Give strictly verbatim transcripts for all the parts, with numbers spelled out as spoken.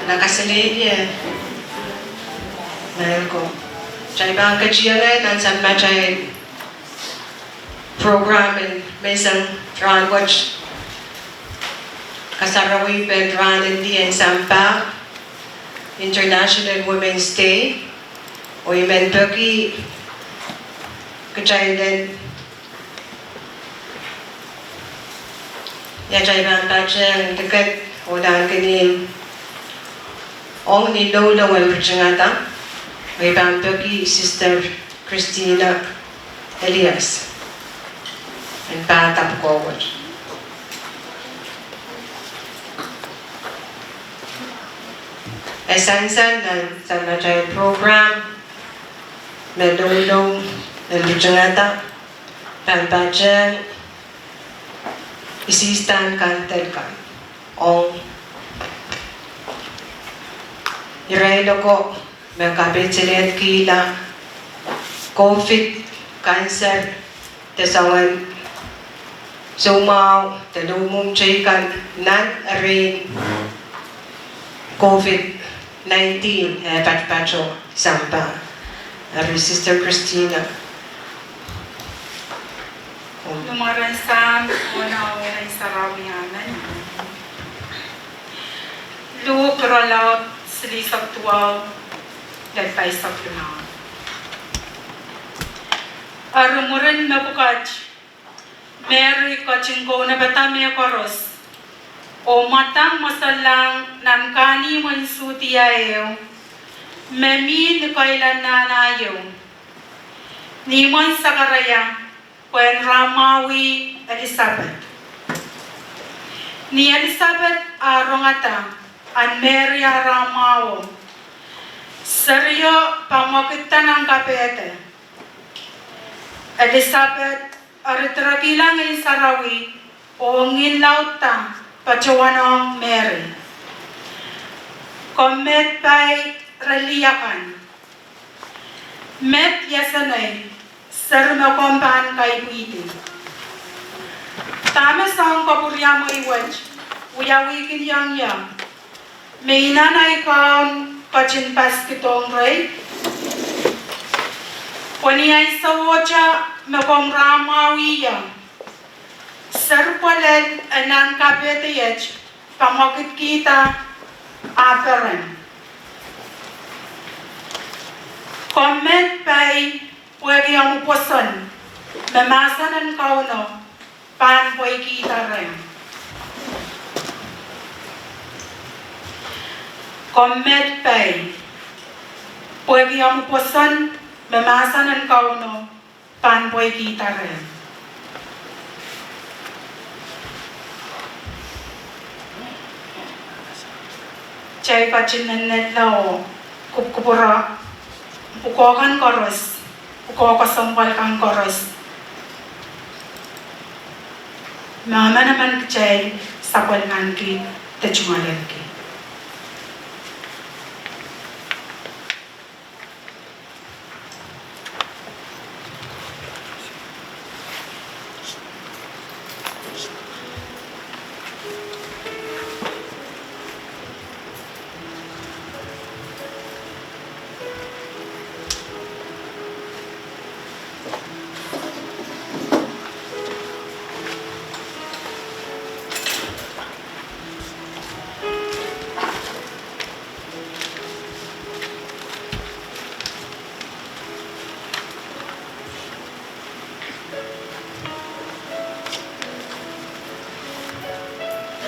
Na kaselehlie, na eko. Kitail pahn ketikihong nan samatail program en menseng rahn wet, kasarawi pen rahn en lih en sampah, International Women's Day, oh I men peki kitail en ia kitail pahn patehng tiket oh lahnki nihmw ong ni loulou en ritingada, oh I pahn peki Sister Christina Elias en pahda pwukoa wet. E sansal nan samatail program me loulou en ritingada pahn patehng isihsdahn kandel kan ong irail oko me kapehselehkihla COVID, kanser, de soangen soumwahu de loumwomw teikan nan erein COVID nineteen eh patpato sampah. Eri Sister Christina. Ni mwaren Sahm, oh Ngehn Sarawi, amen. Luk irelaud silihsek duwau, lel pahisek limau. Eri mwurin mepwukat, Mery ketin kaunopada mehkoaros oh mwadang mwosoalahng nan kahnimw en Sudia ehu, me mi ni kailahn nahna ieu, ni imwen Sakaraia, pwehn rahnmwahwih Elisapet. Ni Elisapet ah rongada ahn Mery ah rahnmwahuo, serio pamwakidda nan kapehde. Elisapet eri direkihla Ngehn Sarawi oh ngihn laudda patohwanohng Mery: Komw met pai re lih akan. Met iasenei, seri me komw pahn kaipwihdi? Dahme soahng kapwuriamwei wet wiawihkihong ie? Me inenen ahi Kaun ketin paskidohng rehi? Pwe ni ahi sowohte me komw rahnmwahwih ie, seri pwelel en nan kapehde iet pamwakidkihda ah peren. Komw met pai pwehki omw pwoson, me mahsen en Kauno pahn pweikihda reh. Komw met pai pwehki omw pwoson, me mahsen en Kauno pahn pweikihda reh. Kitail ketin nennenla oh kupwukupwure pwukoa kan koaros, pwukoa kesempwal kan koaros me emenemen kitail sapwellimaniki de tungoaleniki.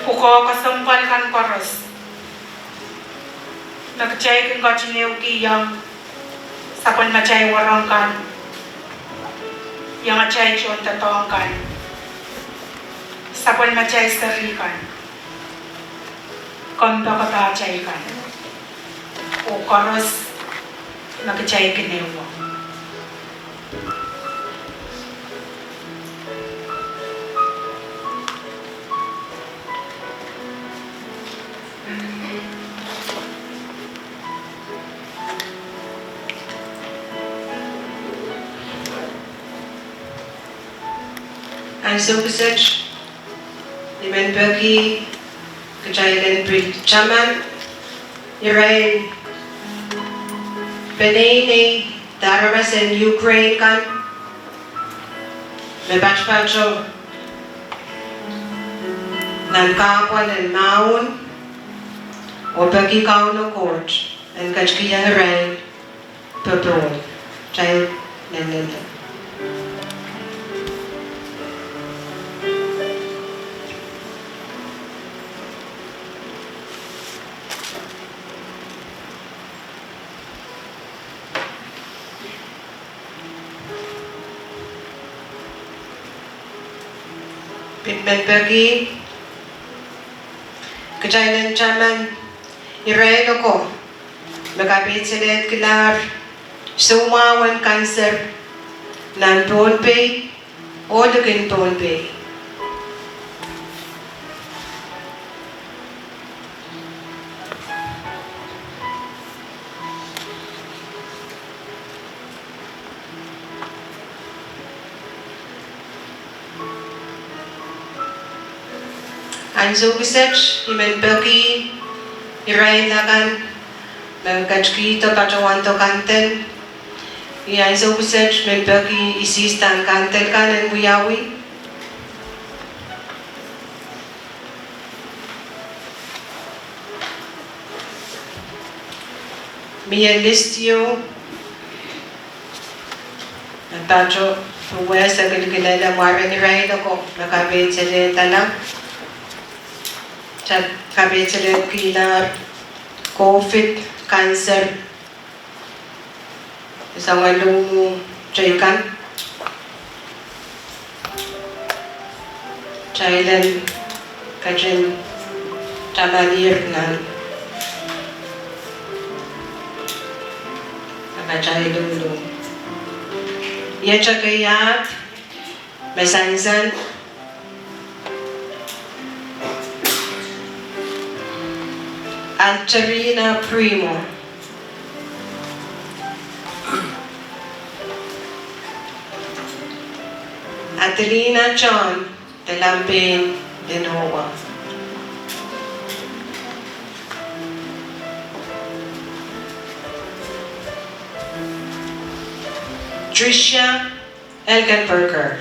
Pwukoa kesempwal kan koaros me kitail kin ketin ehukihong sapwellimatail wahnpoaron kan, iangatail tohndoadoahk kan, sapwellimatail seri kan, kompoakepahtail kan, oh koaros me kitail kin ehuong. Ansou kiset, I men peki kitail en pil taman irail peneinei de aramas en Ukraine kan me patopato nan kahpwal en mahwen oh peki Kauno Koht en ketikihong irail popohl. Kitail en lel. Pil men peki, kitail en taman irail oko me kapehselehdikilahr soumwahu en kanser nan Pohnpei oh likin Pohnpei. Ansou kiset I men peki irail akan me ketikihdo patohwando kandel. Ih ansou kiset men peki isihsdahn kandel kan en wiawi. Mie list ieu me patohwan wehse kilkilele mwaren irail oko me kapehselehdala, kapehselehdikilahr COVID, kanser, sang lou teikan. Kitail en ketin tamanihr nan katail lou. Iet ekei ahd me sansal, Alterina Primo, Adelina John de Lampeen Lenowa, Tricia Elkenberger,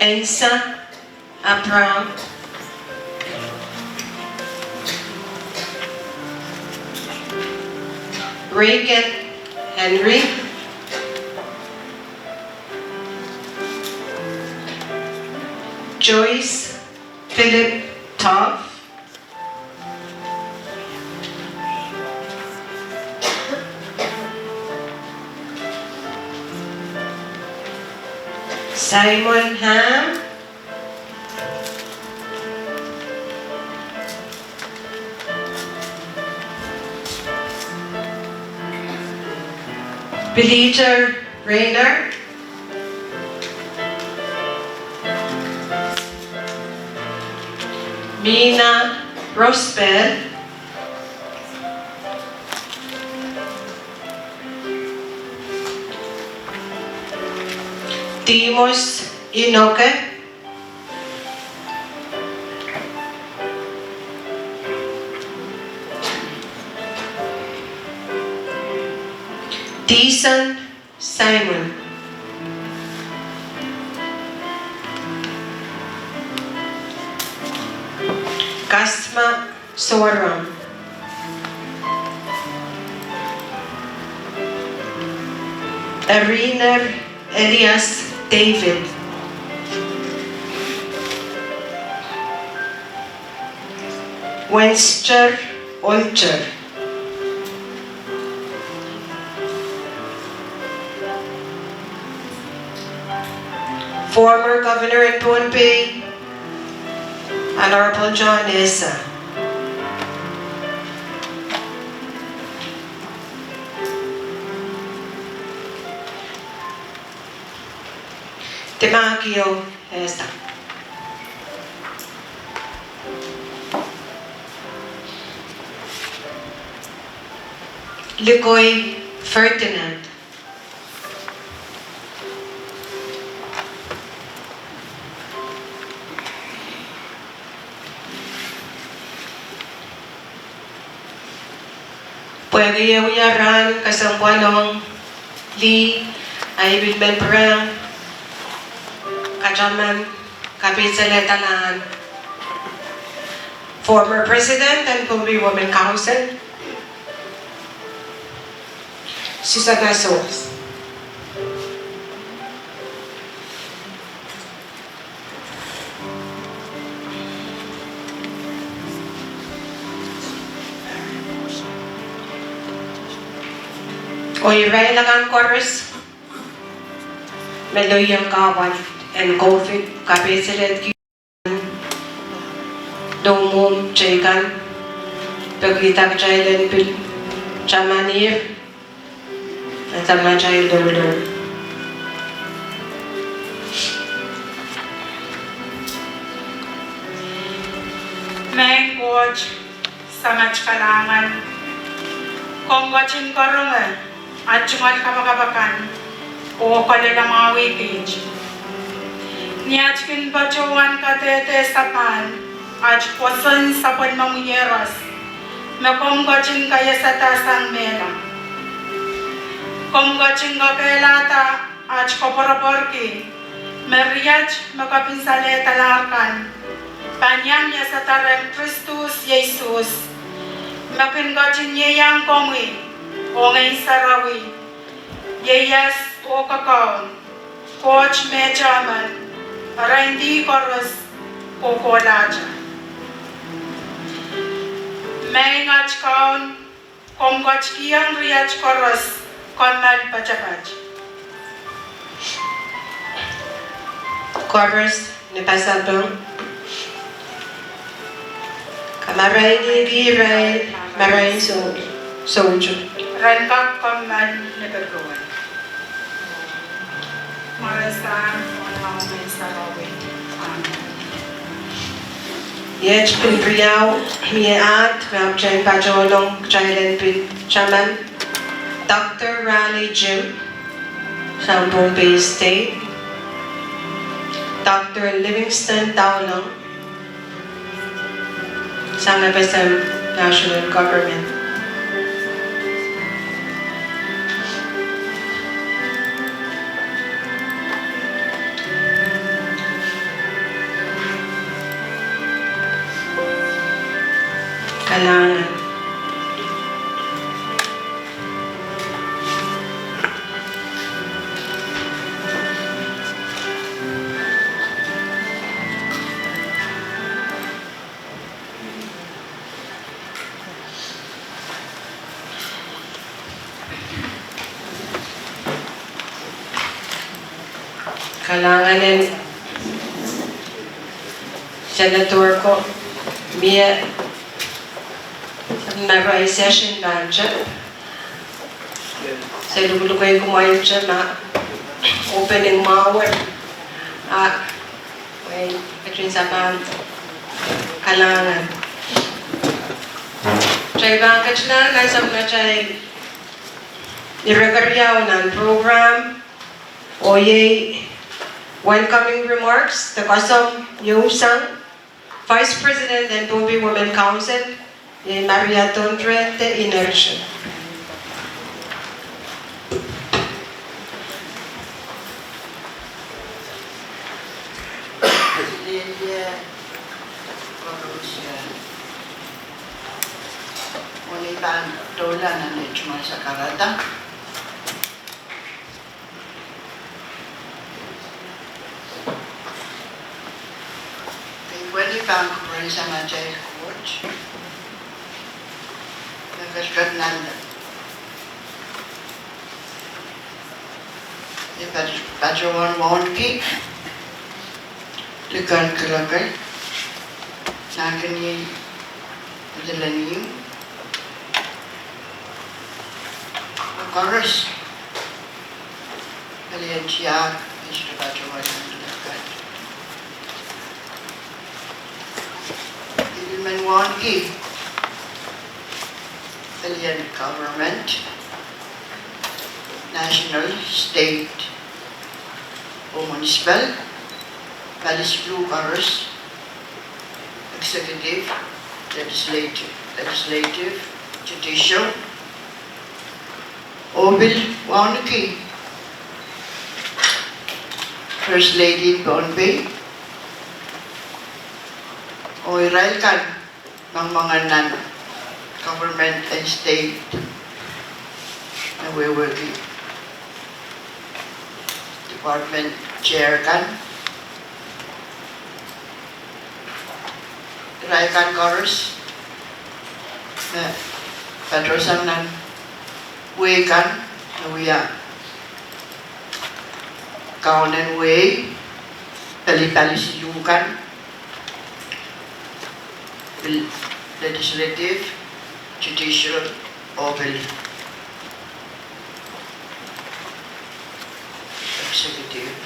Ensa Abraham, Reagan Henry, Joyce Philip Toff, Simon Ham, Piliter Reiner, Mina Rosbell, Dimos Inoke, Dison Simon, Kasma Soram, Eriner Elias David, Wenster Olter, former Governor en Pohnpei, Honorable John Esa, Demakio Esa, Likoi Ferdinand, Pwehki e wia rahn kesempwal ong lih, I pil men pwurehng kataman kapehselehda lahn former president en Pohnpei Women Council, Susanna Soares. Oh irail akan koaros me lelohng kahpwal en COVID kapehselehdi doumwomw teikan, peki kitail en pil tamanih nan atail loulou. Maing Koht, Samat kalahngan, komw ketin karonge aht tungoal kapakap akan oh kaloalamwahwih kiht. Ni aht kin patohwan kadehde sapan aht pwoson sapwellimomwi Iehros, me komw ketin kaiasada sang mehla. Komw ketin kakehlada aht koapworopworki me riat me kapinsalehda lahr kan pahn iang iasada rehn Kristus Sises, me kin ketin ieiang komwi oh Ngehn Sarawi, ieias oh kakaun, Koht mehte emen, arail dih koaros kohkohlahte. Maing aht Kaun, komw ketikihong riat koaros kommoal poatopoat. Koaros ni pasapeng, kamarainihki irail marain sou-, soutuk. Ren kak kommoal ni popohl. Marain sang, oh nan Ngehn Sarawi. Amen. Iet pil riau mie aht me ahpwtehn patohlong kitail en pil taman: Doctor Raleigh Jim sang Pohnpei State, Doctor Livingston Taulong sang FSM National Government. Kalahngan. Kalahngan en Senator ko, mie marain session pahn tep. Se lukuluk ei kumwail te ma opening mwahu wet. Ah, wei, ketin sapan kalahngan. Kitail pahn ketin nan sapwellimatail ire keriau nan program, oh iei welcoming remarks de koasoai sang Vice President en Pohnpei Women Council, iei Maria Tondre de Inertie. Lel ie koaros, eh, mwohni pahn doula nan ei tungoal sakarada. Pil weli pahn kupwuren Samatail Koht me ketiket nanleng. Ni pat-, patohwan wauneki, likend kilekel, nahnken iei Madeleine Ing, oh koaros, pelien tiahk, me sohte patohwan nan lehpad. I pil men wauneki pelien government, national, state, oh municipal, pali siluh koaros, executive, legislative, legislative, judicial, Oh pil wauneki First Lady en Pohnpei, oh irail kan me mwomwen nan government and state, me wehwehki department chair kan, irail kan koaros me patohsang nan wehi kan, me wia kaunen wehi, pali pali siluh kan, pil legislative, judicial, oh pil executive.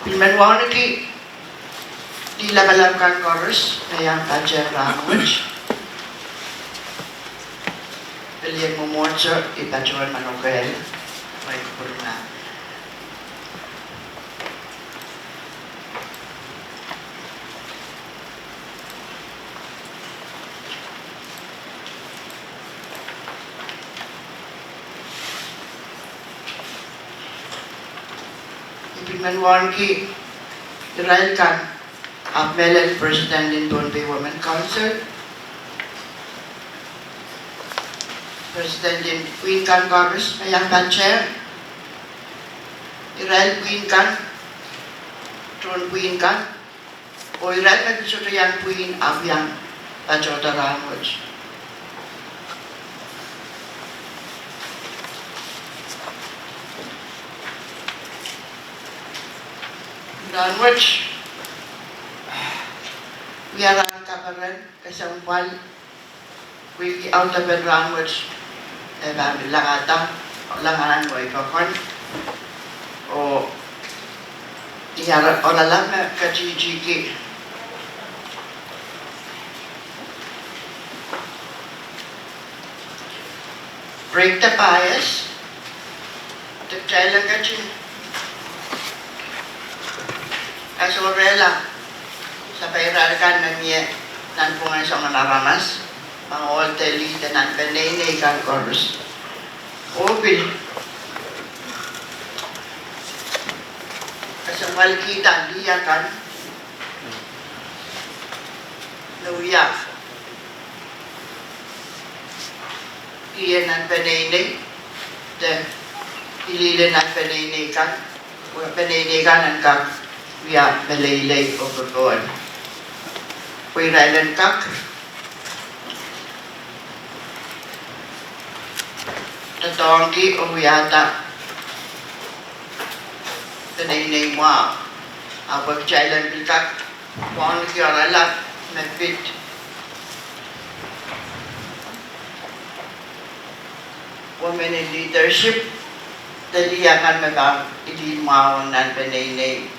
Pil men wauneki lih lapalap kan koaros me iang patehng rahnwet. Pelien mwomwohdiso, I patohwan manokehla, ma I kupwurki. I pil men wauneki irail kan, ahpw mehlel president en Pohnpei Women Council, president en pwihn kan koaros me iang patehng, irail pwihn kan, tohn pwihn kan, oh irail me pil sohte iang pwihn ahpw iang patohdo rahnwet. Rahnwet wia rahn kaperen, kesempwal, wehwehki audepen rahnwet, e pahn langada, langada nan wehi pokon, oh I ara oaralap me ketihtihki break the bias, de kitail en ketin kasohrehla sapairail kan me mie nanpwungen soangen aramas, ma ohl de lih de nan peneinei kan koaros. Oh pil kesempwalkihda lih akan me wia lih nan peneinei, de lih nan peneinei kan, peneinei kan en kak wia meleilei oh popohl, pwe irail en kak doadoahngki oh wiahda peneinei mwahu, ahpw kitail en pil kak wauneki oaralap me pid women in leadership, de lih akan me pahn lih mwahu nan peneinei,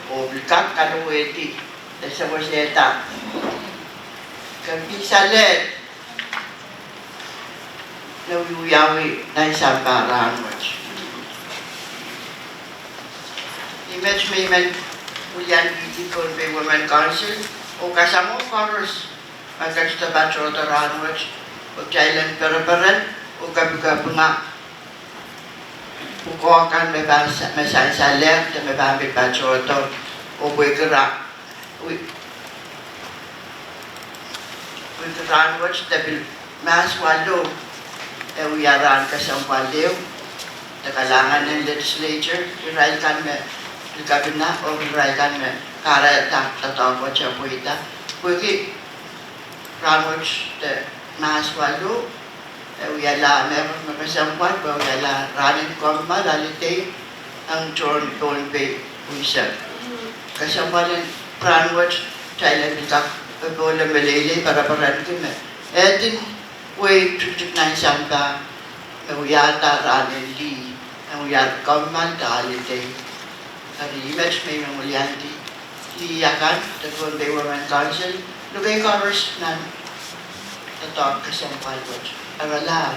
oh pil kak kalowehdi de sewesehda kempisaled me wiewiawi nan sampah rahnwet. I met me I men wiliandi Pohnpei Women Council oh kasamwo koaros me ketido patohdo rahnwet, oh kitail en pereperen oh kapikapinga pwukoa kan me pahn sa-, me sansalehr de me pahn pil patohdo, oh pwehki ra-, pwehki rahnwet de pil Mahs waluh e wia rahn kesempwal ehu, de kalahngan en legislature, irail kan me pil kapinga oh irail kan me kahrehda doadoahk wet pweida, pwehki rahnwet de Mahs waluh e wiahla mehkot me kesempwal, pwe e wiahla rahn en kommoal, holiday, ong tohn Pohnpei unsek. Kesempwal en rahnwet kitail en pil kak popohl oh meleilei, pereperenki me ehdin wehi tikitik nan sampah me wiahda rahn en lih, en wia kommoal de holiday. Eri I met me I men wiliandi lih akan de Pohnpei Women Council, luke koaros nan doadoahk kesempwal wet. Oaralap.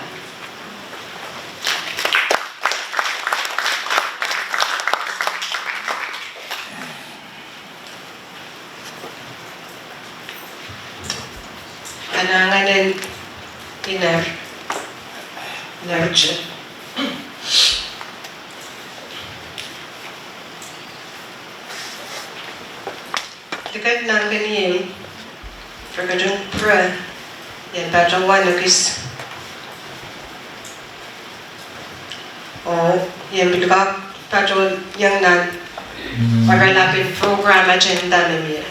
Kalahngan en iner. Liken nan keniei, re ketin pwurehng, I en patohwan ekis. Oh I en pil kak patohieng nan oaralapen program agenda me mie.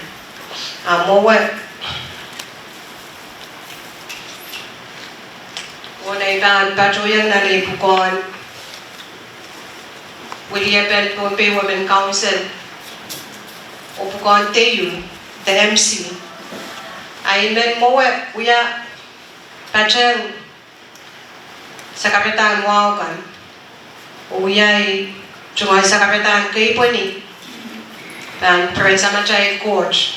A mwowe, oh I pahn patohieng nan ei pwukoahn weliepen Pohnpei Women Council oh pwukoahn Teieu, the M C. A I men mwowe wia patehng sakaradahn wahu kan, oh wia ei tungoal sakaradahn keipweni pahn peren Samatail Koht.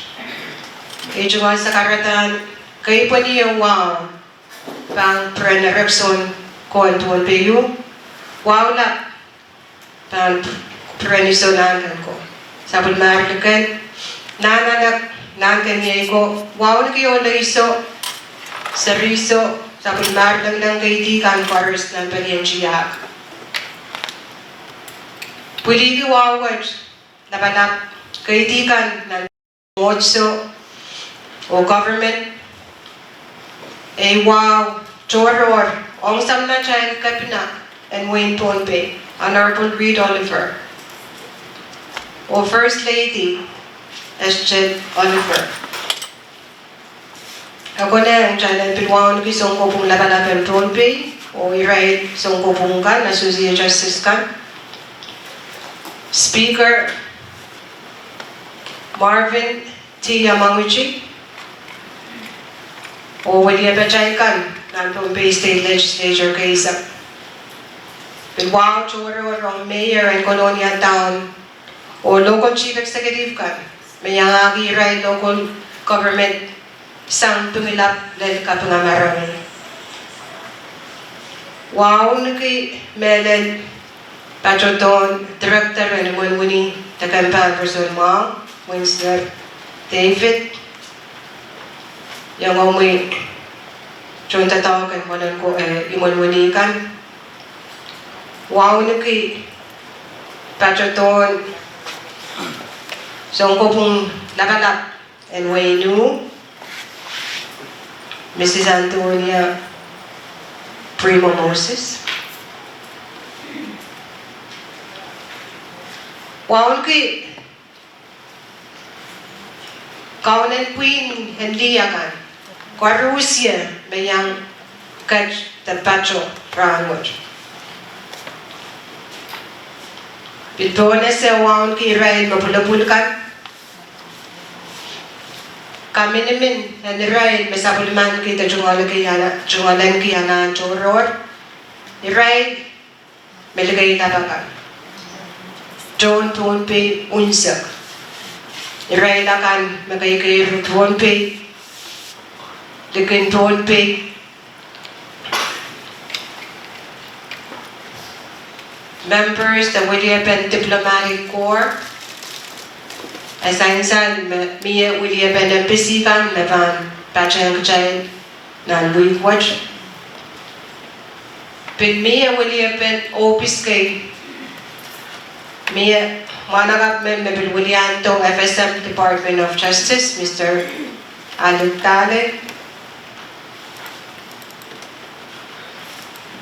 Ei tungoal sakaradahn keipweni oh wahu pahn peren ereksohn Koht en Pohnpei, wahu lap pahn peren iso nahnken ko. Sapwellimar liken, nan anek, nan keniei ko, wauneki oh leiso, serihso, sapwellimar lengileng keidi kan koaros nan pelien tiahk. Pwiliki wahu wet lapalap, keidi kan nan mwomwohdiso oh government, ei wahu tohrohr ong samatail kepina en wehin Pohnpei, Honorable Reed Oliver, oh First Lady Estelle Oliver. E konehng kitail en pil wauneki sounkopwung lapalap en Pohnpei oh irail sounkopwung kan, Associate Justice kan, Speaker Marvin T. Yamaguchi, oh weliepatail kan nan Pohnpei State Legislature keisek. Pil wahu tohrohr ong Mayor en Kolonia Town oh local Chief Executive kan me iangahki irail local government sang pwungilap lel kapinga marain. Wauneki mehlel patohdohn Director en imwinwini de kempe en Roson Mwahu, Winsner David, iangomwi tohndoadoahk en mwoalen ko, eh, imwinwini kan. Wauneki patohdohn sounkopwung lapalap en wehin Nuh, Mrs Antonia Primo Moses. Wauneki kaunen pwihn en lih akan koarusie me iang ket de pato rahnwet. Pil pohnese wauneki irail me pwulopwul kan, kaminimin en irail me sapwellimaniki de tungoalenki anahn tohrohr, irail me likeilap akan, tohn Pohnpei unsek, irail akan me keikeirda Pohnpei, likin Pohnpei, members de weliepen diplomatic corps, e sansal me mie weliepen embassy kan me pahn patehng kitail nan wihk wet. Pil mie weliepen ohpis kei, mie mwahnakapw men me pil weliando F S M, Department of Justice, Mister Alec Dale.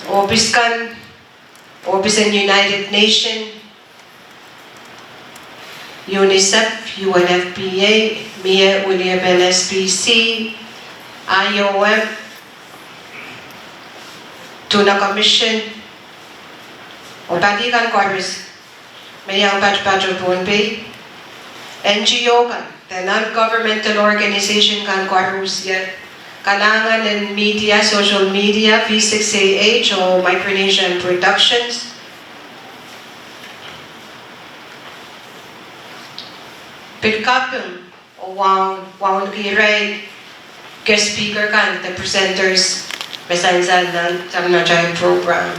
Ohpis kan, ohpis en United Nation, UNICEF, U N F P A, mie weliepen S P C, I O M, Tuna Commission, oh pali kan koaros me iang patopato Pohnpei, N G O kan, de non-governmental organization kan koarusie, kalahngan en media, social media, V six A H oh Micronesian Productions. Pil kaping oh waun, wauneki irail guest speaker kan de presenters me sansal nan samatail program.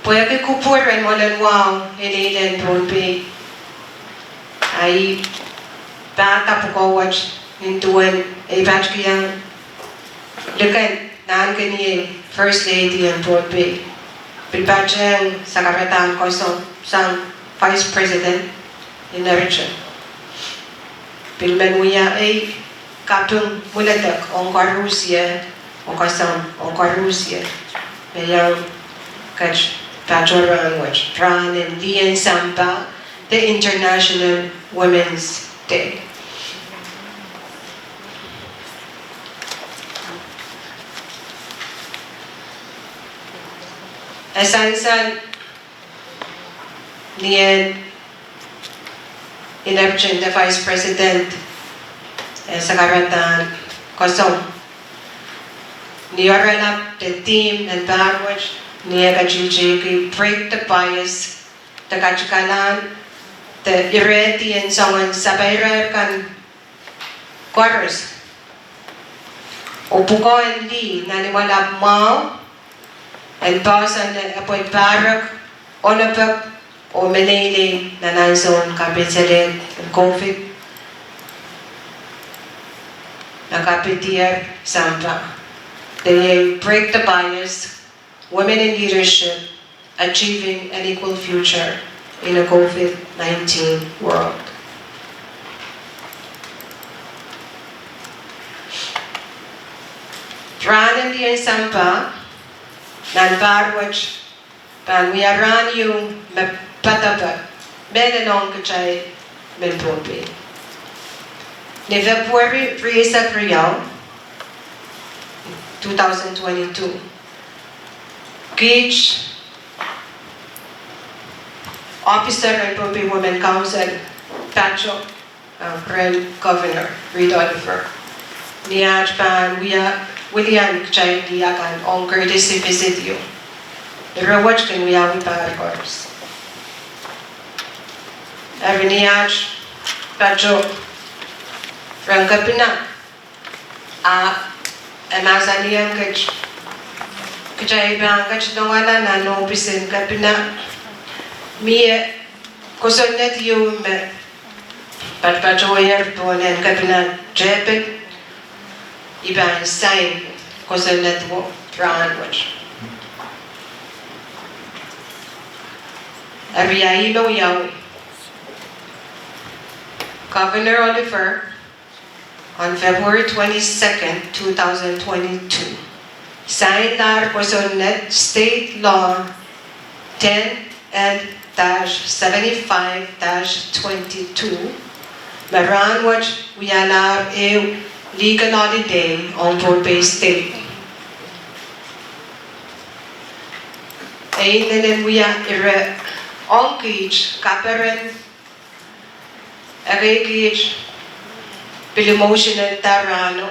Pwehki kupwur en mwoalen wahu en eilehn Pohnpei, a I pahda pwukoa wet, nin duwen ei patokiong liken nahnken iei First Lady en Pohnpei, pil patehng sakaradahn koasoi sang Vice President en Ericsson. Pil men wia ei kaping mwuledek ong koarusie, oh koasoi ong koarusie, me iang ket patohwan wet rahnen lih en sampah, the International Women's Day. E sansal ni en Ericsson de Vice President, e sakaradahn koasoi ni oaralap de theme en pahr wet, ni e ketihtihki Break the Bias, de katikala de irehdi en soangen sapairair kan koaros, oh pwukoa en lih nan imwalap mwahu en poahsoan epwel pahrek, onopek, oh meleilei nan ansoun kapitoled COVID, nan kapitier sampah. De iei Break the Bias, Women in Leadership, Achieving an Equal Future in a COVID nineteen World. Rahnen lih en sampah nan pahr wet pahn wia rahn ieu me poadoapoad mehlel ong kitail mehn Pohnpei. Ni February rieisek riau, two thousand twenty-two, kiht officer en Pohnpei Women Council pato rehn Governor Reed Oliver ni aht pahn wia wilian kitail lih akan ong courtesy visit ieu. Ire wet kin wiawi pahr koaros. Eri ni aht pato rehn kepina, a e mahsanihong kiht, kitail pahn ketilongala nan ohpis en kepina, mie kosonned ieu me patopatohier pohn en kepina tehpel, I pahn sain kosonned wet rahn wet. Eri a ih me wiawi. Governor Oliver, on February twenty-second, two thousand twenty-two, sainlahr kosonned State Law ten N dash seventy-five dash twenty-two, me rahn wet wialahr ehu legal holiday ong Pohnpei State. E inenen wia ire ong kiht kaperen ekei kiht pil emotional da rahno,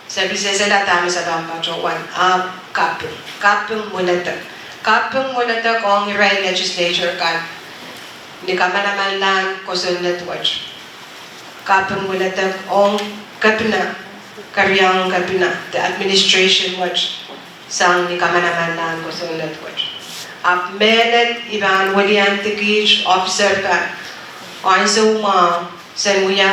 se pil sehsehla dahme se pahn patohwan, ahpw kaping, kaping mwoaledek. Kaping mwoaledek ong irail legislature kan ni kamanamanlahn kosonned wet. Kaping mwoaledek ong kepina, keriaun kepina, de administration wet, sang ni kamanamanlahn kosonned wet. Ahpw mehlel I pahn wiliandi kiht officer kan ansou mwahu, sen wia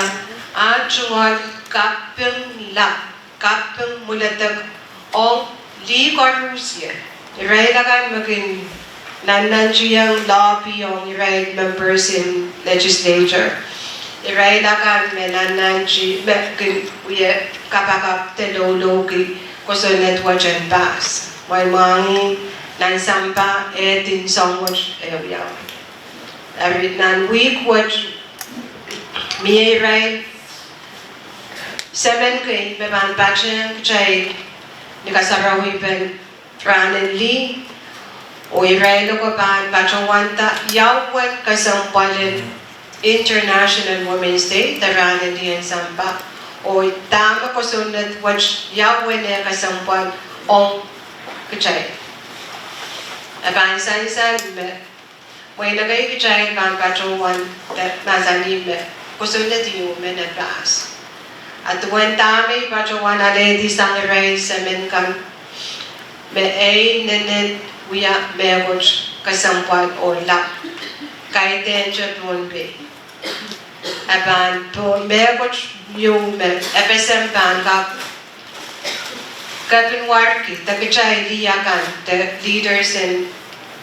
ah tungoal kaping lap, kaping mwoaledek ong lih koarusie. Irail akan me kin nannantihong lobby ong irail members in legislature. Irail akan me nannanti, me kin wie kapakap de loulouki kosonned wet en pass. Mwail mwahngih nan sampah, eh, edin soang wet eh wiawi. Eri nan wihk wet, mie irail semen kei me pahn patehng kitail ni kasarawipen rahnen lih, oh irail oko pahn patohwanda ia uwen kesempwalen International Women's Day de rahnen lih en sampah, oh dahme kosonned wet, ia uwen eh kesempwal ong kitail. E pahn sansal me mwein ekei kitail pahn patohwan de mahsanih me kosonned ieu men e pass. A duwen dahme I patohwan alehdi sang irail semen kan, me e inenen wia mehkot kesempwal oh lap, kaidehn te Pohnpei. E pahn, mehkot ieu me FSM pahn kak kepinwarki de kitail lih akan, de leaders en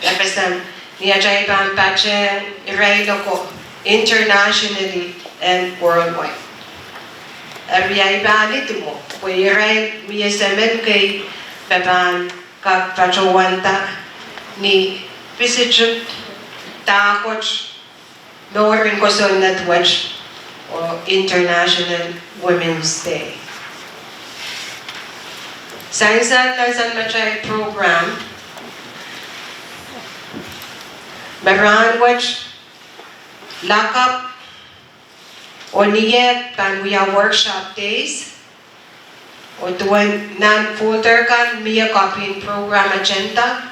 FSM, ni atail pahn patehng irail oko internationally and worldwide. Eri ahi pahn idimwo pwe irail mie semen kei me pahn kak patohwanda ni visiting dahkot lohrin kosonned wet, oh International Women's Day. Sansal nan atail program me rahnwet lakapw oh ni eh pahn wia workshop days. Oh duwen nan folder kan mie copy en program agenda,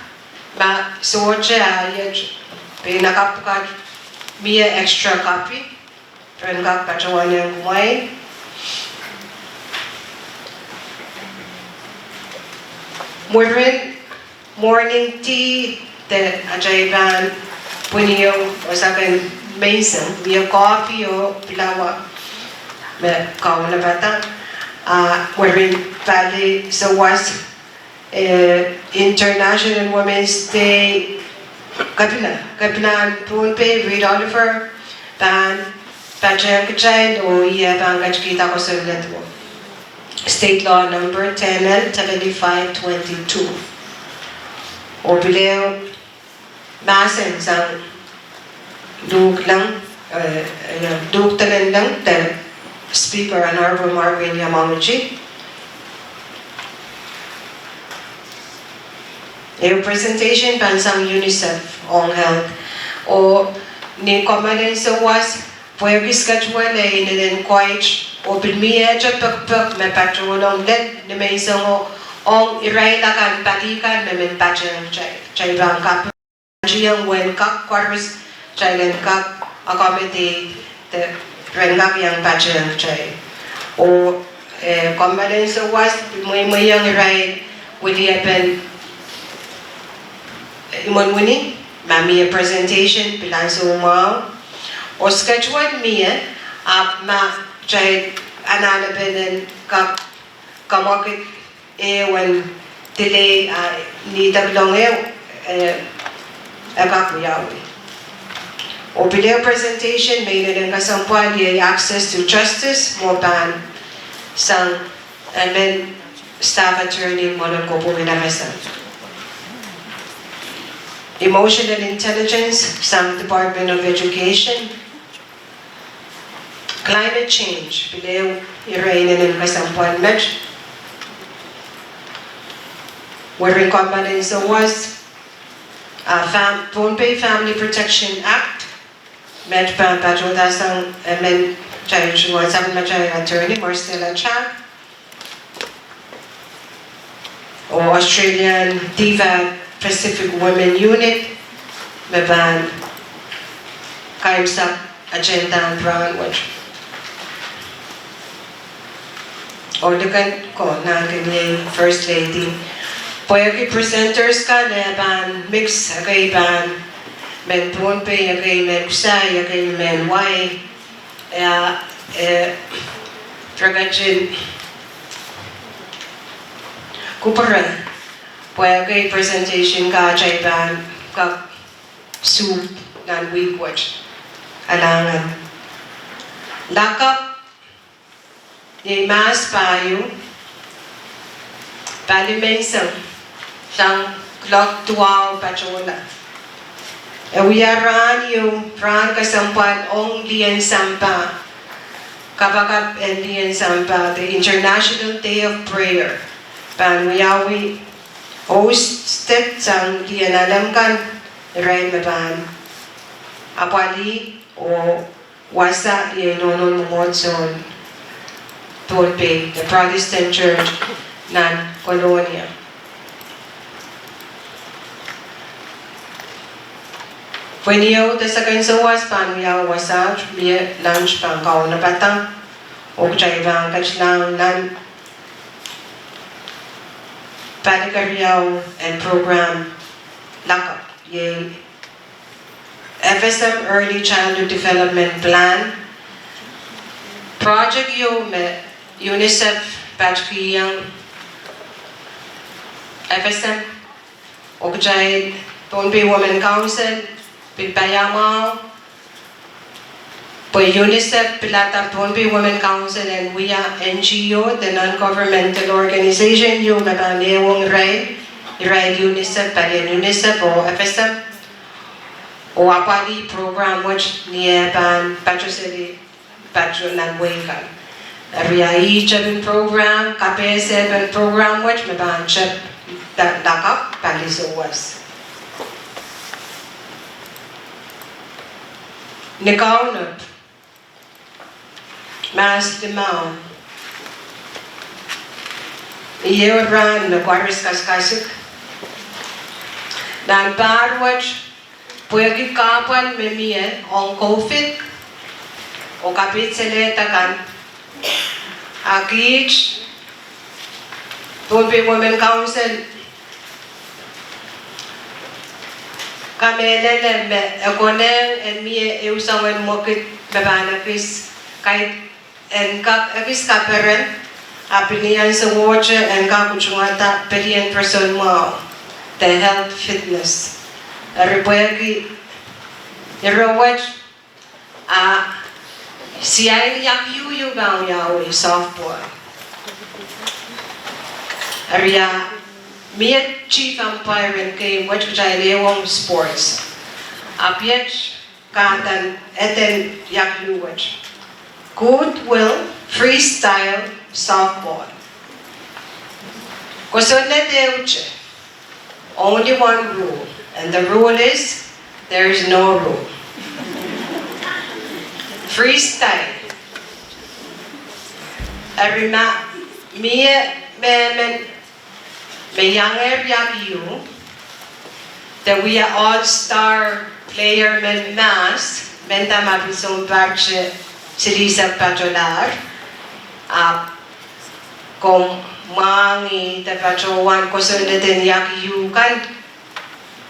ma sohte iet, pein a kapw pwukat mie extra copy ren kak patohwan ong kumwail. Mwurin morning tea, de atail pahn pwiniong wasa kan menseng, mie coffee oh pilawa me kaunopada, ah mwurin pali souwas, eh, International Women's Day, kepina, kepinahn Pohnpei Reed Oliver pahn patehng kitail oh ih pahn ketikihda kosonned wet, State Law Number ten L seventy-five twenty-two. Oh pil ehu mahsen sang Luhk Leng, eh, Luhk Delen Leng, de Speaker Honorable Margarine Yamaguchi. Ehu presentation pahn sang UNICEF ong health. Oh ni kommoalen souwas, pwehki schedule e inenen koit, oh pil mie pekpek me patohlong lel ni menseng ong irail akan pali kan me men patehng kitail, kitail pahn kapw tieng wen kak koaros, kitail en kak accommodate, de ren kak iang patehng kitail. Oh, eh, kommoalen souwas pil mweimweiong irail weliepen imwen wini, ma mie presentation pil ansou mwahu. Oh schedule mie, ahpw ma kitail anahne pahn en kak kamwakid ehu en delay, ah, ni dek long ehu, eh, e kak wiawi. Oh pil ehu presentation me inenen kesempwal iei Access to Justice, mwo pahn sang emen staff attorney mwoalen kopwung en FSM. Emotional intelligence sang Department of Education. Climate change pil ehu ire inenen kesempwal met. Mwurin kommoalen souwas, ah, Pohnpei Family Protection Act met pahn patohda sang emen, kitail tungoal sapwellimatail attorney Marcella Chang. Oh Australian DFAT Pacific Women Unit me pahn kaimwisekala agenda en rahnwet. Oh liken ko nan kin iei First Lady, pwehki presenters kan e pahn mix, ekei pahn mehn Pohnpei, ekei mehn Kusai, ekei mehn Wai, eh, eh, re ketin kupwure pwehki presentation kan atail pahn kak suh nan wihk wet. Kalahngan. Lakapw iei mahs pahieu, pali menseng sang kuloak duwau patohla. E wia rahn ieu, rahn kesempwal ong lien sampah, kapakap en lien sampah, the International Day of Prayer, pahn wiawi, hosted sang lien alem kan, irail me pahn apwalih oh wasa iei nohnohn mwomwohdiso en Pohnpei, the Protestant Church nan Kolonia. Pwehn ieu de seken souwas pahn wiawi wasaht, mie lunch pahn kaunopada, oh kitail pahn ketilahng nan pali keriau en program lakapw, iei FSM Early Childhood Development Plan, Project ieu me UNICEF patkihong FSM, oh kitail Pohnpei Women Council pil paiamwahu, pwe UNICEF pilada Pohnpei Women Council en wia NGO de non-governmental organization ieu me pahn ehuong irail, irail UNICEF, palien UNICEF oh FSM, oh apwalih program wet ni eh pahn pato seli, pato nan wehi kan. Eri ah ih tepin program, kapehsepen program wet me pahn tep da-, dakak pali souwas. Ni Kaunop, Mahs limau, ieu rahn me koaros kasikasik. Nan pahr wet, pwehki kahpwal me mie ong COVID oh kapitselehda kan, a kiht Pohnpei Women Council kamehlele me e konehng en mie ehu soangen mwekid me pahn ekis, kaidehn en kak ekis kaperen, ahpw ni ansowohte en kak utungada pelien roson mwahu, the health fitness. Eri pwehki ire wet, a siain iakiu ieu pahn wiawi softball. Eri ah mie chief umpire en game wet, kitail ehuong sports. Ahpw iet kahdan eden iakiu wet: Goodwill Freestyle Softball. Kosonned ehute, only one rule, and the rule is, there is no rule. Freestyle. Eri ma mie mehmen me iangehr iakiu, de wia all star player men mahs, mendahte ma pil sounpar te silihsek patolahr, ahpw komw mwahngih de patohwan kosonned en iakiu kan,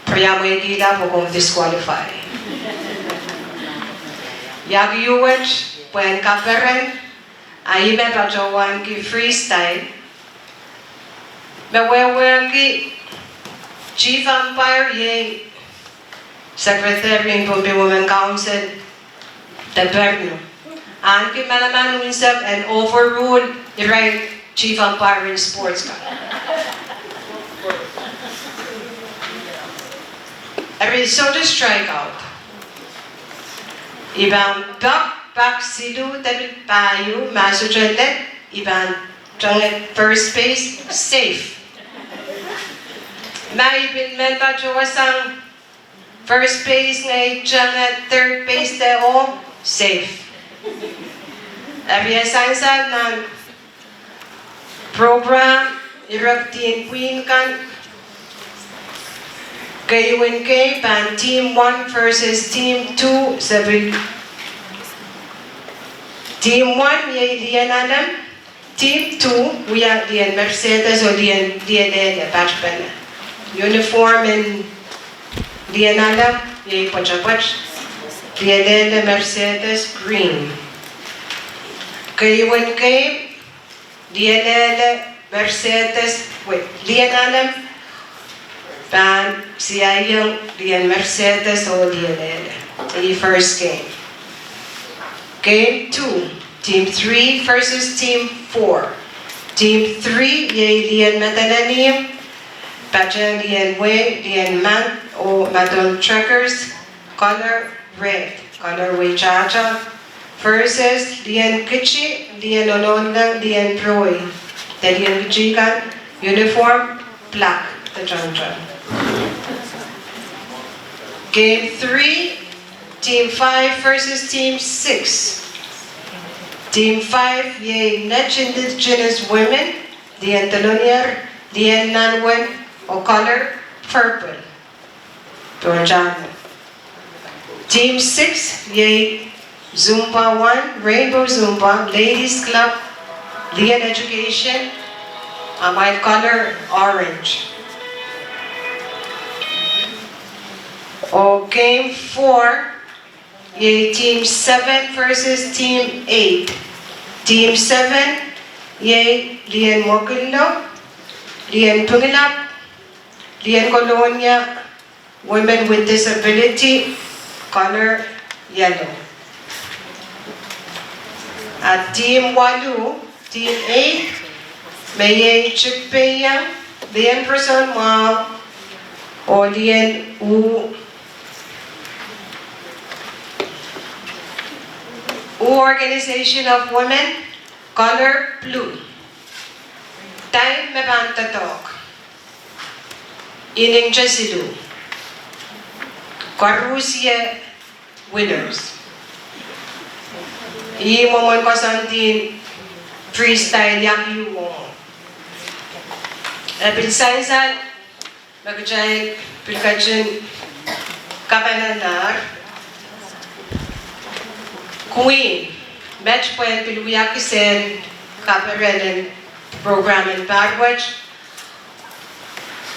riamweikihla pwe komw disqualify. Iakiu wet pwehn kaperen, a ih me patohwanki freestyle, me wehwehki chief umpire, iei secretary en Pohnpei Women Council de Perno, ahneki manaman unsek en overrule irail chief umpire en sports kan. Eri sohte strike out. I pahn pak, pak siluh de pil pahieu, ma sohte lel, I pahn tengehda first base, safe. Ma I pil men patohwasang first base, ngehi tengehda third base de oh, safe. Eri e sansal nan program, ire kidin pwihn kan, keieun game pahn team one versus team two, se pil team one iei lien alem, team two wia lien Mercedes oh lien lielehla patpene. Uniform en lien alem iei pwetepwet, lielehla Mercedes green. Keieun game, lielehla Mercedes, wait, lien alem pahn siaiong lien Mercedes oh lielehla. Ih first game. Game two, team three versus team four. Team three iei lien medenen ihmw, patehng lien wehi, lien mand oh madoul checkers, color red, color weitahta, versus lien kiti, lien onohnleng, lien roi, de lien kiti kan, uniform black de toantoan. Game three, team five versus team six. Team five iei Net Indigenous Women, lien delonier, lien nanwen, oh color purple. Toantoan. Team six iei Zumba One, Rainbow Zumba, Ladies Club, lien education, amwail color orange. Oh game four iei team seven versus team eight. Team seven, iei Lien Mwokillo, Lien Pingelap, Lien Kolonia, Women with Disability, color yellow. A team waluh, team eight, me iei Chikpeiong, Lien Roson Mwahu, oh Lien U, U Organization of Women, color blue. Time me pahn doadoahk: inengte siluh. Koarusie winners. Ih mwomwen koasoandi en freestyle iak iu oh. E pil sansal me kitail pil ketin kapananar Queen, met pwe pil wia kisehn kaperen en program en pahr wet.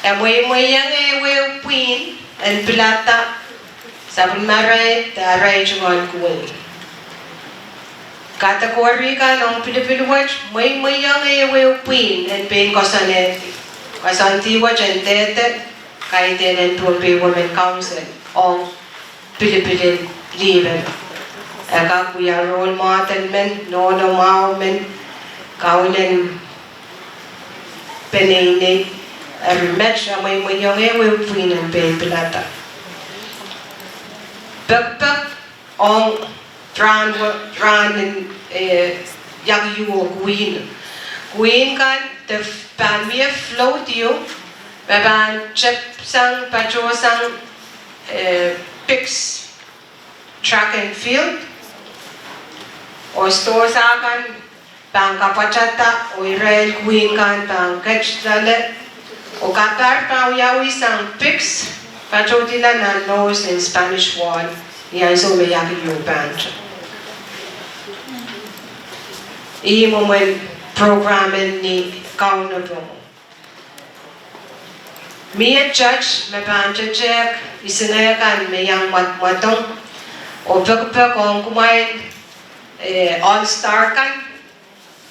E mweimweiong ehuehu pwihn en pilada sapwellimarail de arail tungoal Queen. Kategory kan ong pilipil wet, mweimweiong ehuehu pwihn en pein koasoandi, koasoandi wet en dehde kaidehn en Pohnpei Women Council ong pilipil en Lieben. E kak wia role model men, nohno mwahu men, kaun en peneinei. Eri met, e mweimweiong ehuehu pwihn en pein pilada. Pekipek ong rahn, rahn en, eh, iak iu oh Queen. Queen kan de pahn mie float ieu, me pahn tepsang, patohsang, eh, pics track and field. Oh sidohsa kan pahn kapwatada, oh irail Queen kan pahn ket loale, oh kapahr pahn wiawi sang pics, patohdihla nan nose en Spanish Wall, ni ansou me iak iu pahn. Ih mwomwen program en ni Kaun-o-pwongo. Mie judge me pahn tetehk isingeh kan me iang mwadmwadong, oh pekipek ong kumwail, eh, all star kan,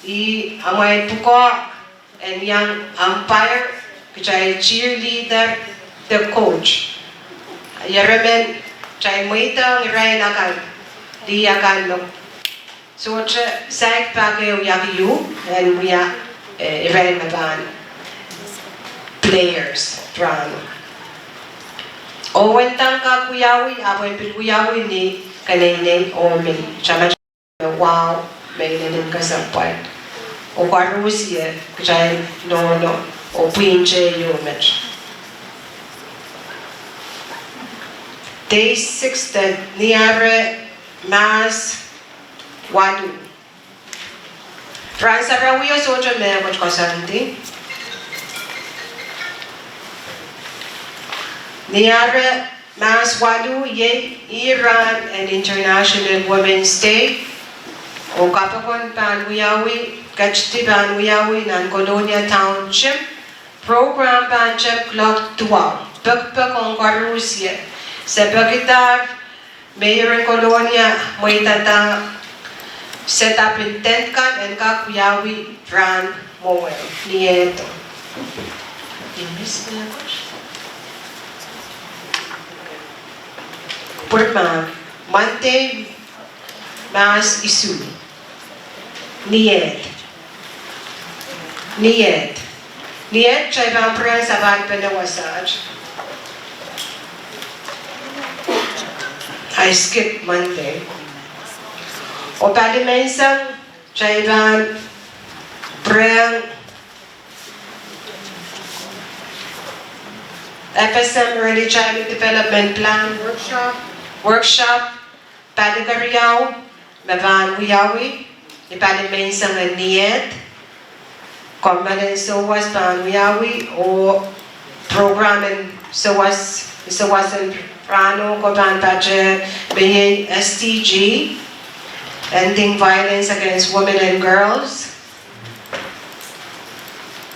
ih amwail pwukoa en iang umpire, kitail cheerleader de coach. Ieremen kitail mweidohng irail akan, lih akan me sohte saik pak ehu iak iu, en wia, eh, irail me pahn players rahno. Oh wen dang kak wiawi, ahpw en pil wiawi ni keneinei oh mih, tamatal me wahu, me inenen kesempwal. Oh koarusie kitail nohno oh pwihn te ieu met. Day six, de Niare, Mahs waluh. Rahn sarawio sohte mehkot koasoandi. Niare, Mahs waluh, iei ih rahn en International Women's Day. Oh kapokon pahn wiawi, ketidi pahn wiawi nan Kolonia Town Gym. Program pahn tepki clock duwau. Pekipek ong koarusie, se pekihdahr me iren Kolonia mweidada set up en tent kan en kak wiawi rahn mwowe, ni ehdo. Pwurma, Monday, Mahs isuh. Ni ehd. Ni ehd. Ni ehd kitail pahn pwurehng sapahl pene wasaht. I skip Monday. Oh palimenseng kitail pahn pwurehng F S M Early Childhood Development Plan workshop, workshop, palikeriau, me pahn wiawi ni palimenseng en ni ehd. Kommoalen souwas pahn wiawi oh program en souwas, souwas en rahno ko pahn pate, me iei S D G, Ending Violence Against Women and Girls.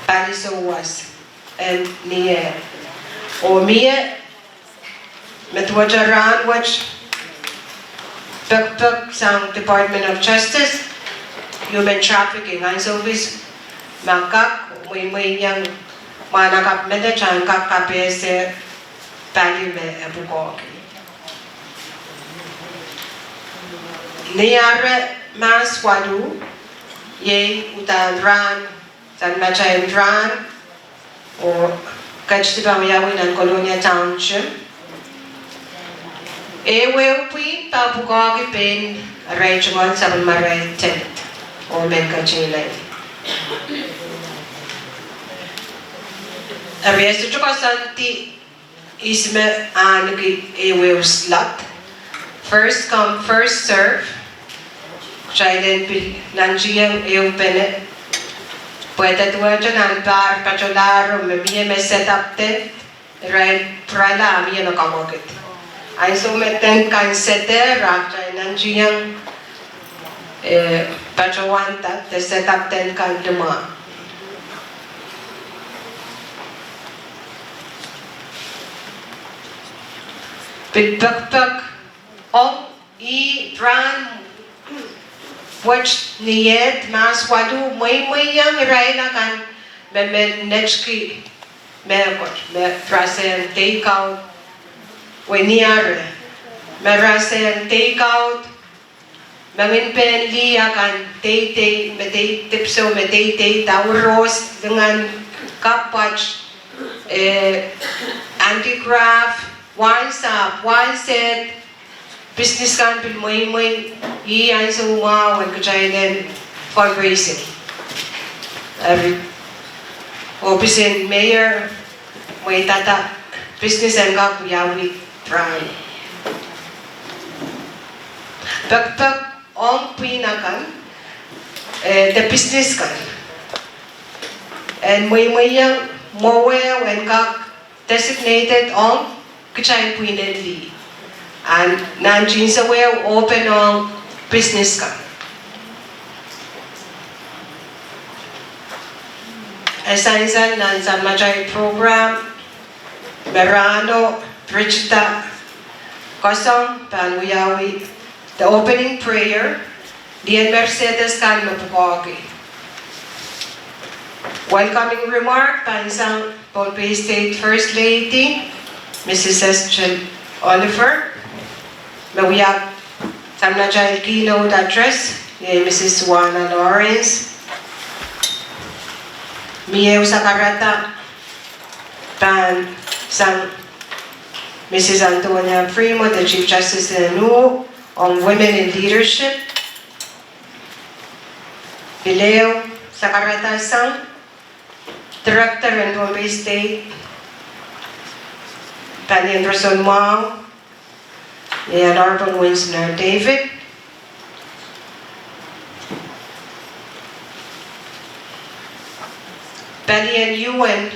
Pali souwas en ni ehd. Oh mie me duwehte rahn wet pekipek sang Department of Justice. human trafficking, ansou kis me kak mweimweiong mwahnakapw menet en kak kapehse pali me e pwukoahki. Ni ahr mahs waluh, iei uhdahn rahn, sang matail rahn, oh ketiket pahn wiawi nan Kolonia Township. Ehuehu pwihn pahn pwukoahki pein arail tungoal sapwellimarail tent oh men ketiket. Eri e sohte koasoandi ihs me ahneki ehuehu slot. First come, first serve. Kitail en pil nantihong ehupene. Pwe duwehte nan pahr patolahro me mie me set up tent, irail pwurala a mie me kamwekid. Ansou me tent kan setehr, a kitail nantihong, eh, patohwanda de set up tent kan limwahn. Pil pekipek ong ih rahn wet ni ehd mahs waluh, mweimweiong irail akan me men netki mehkot, me rasehng take out, weni are, me rasehng take out, me ngehn pein lih akan teitei, me tei, dipwisou me teitei, daur ros, lingan, kapwat, eh, handicraft, wahnsahpw, wahnsehd, business kan pil mweimwei, ih ansou mwahu en kitail en fundraising. Eri, ohpis en mayor, mweidada business en kak wiawi rahn. Pekipek ong pwihn akan, eh, de business kan, en mweimweiong mwowe en kak designated ong kitail pwihn en lih. A nan tinseweo open ong business kan. E sansal nan samatail program me rahno, Brigida Kasong pahn wiawi the opening prayer, lien Mercedes kan me pwukoahki. Welcoming remark pahn sang Pohnpei State First Lady, Mrs Estelle Oliver, me wia samatail keynote address, iei Mrs Suana Lawrence. Mie ehu sakarada pahn sang Mrs Antonia Frimo, the Chief Justice en U, ong Women in Leadership. Pil ehu sakarada sang Director en Pohnpei State, palien roson mwahu, iei Honorable Winsner David. Palien U N,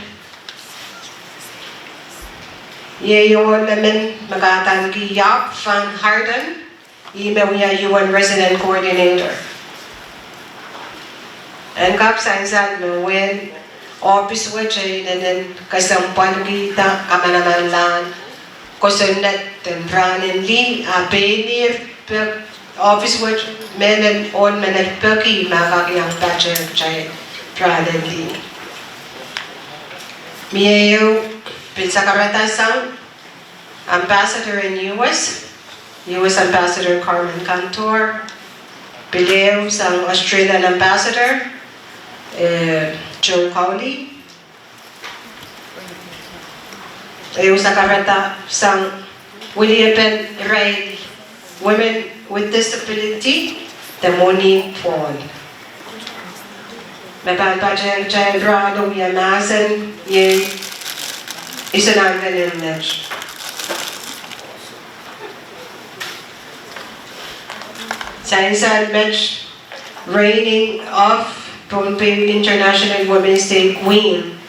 iei ohl emen me kahdaneki Jaap van Harden, ih me wia U N Resident Coordinator. En kak sansal me uwen ohpis wet inenen kesempwalkihda kamanamanlahn kosonned en rahn en lih, a pein ih pek, ohpis wet, mehmen ohl menet peki ma kak iang patehng kitail rahn en lih. Mie ehu pil sakarada sang Ambassador en U S, U S Ambassador Carmen Cantor, pil ehu sang Australian Ambassador, eh, Joe Cowley, ehu sakarada sang weliepen irail Women with Disability, the Moni Paul. Me pahn patehng kitail rahno wia mahsen, iei Isenangen en Net. Sansal met reigning of Pohnpei International Women's Day Queen,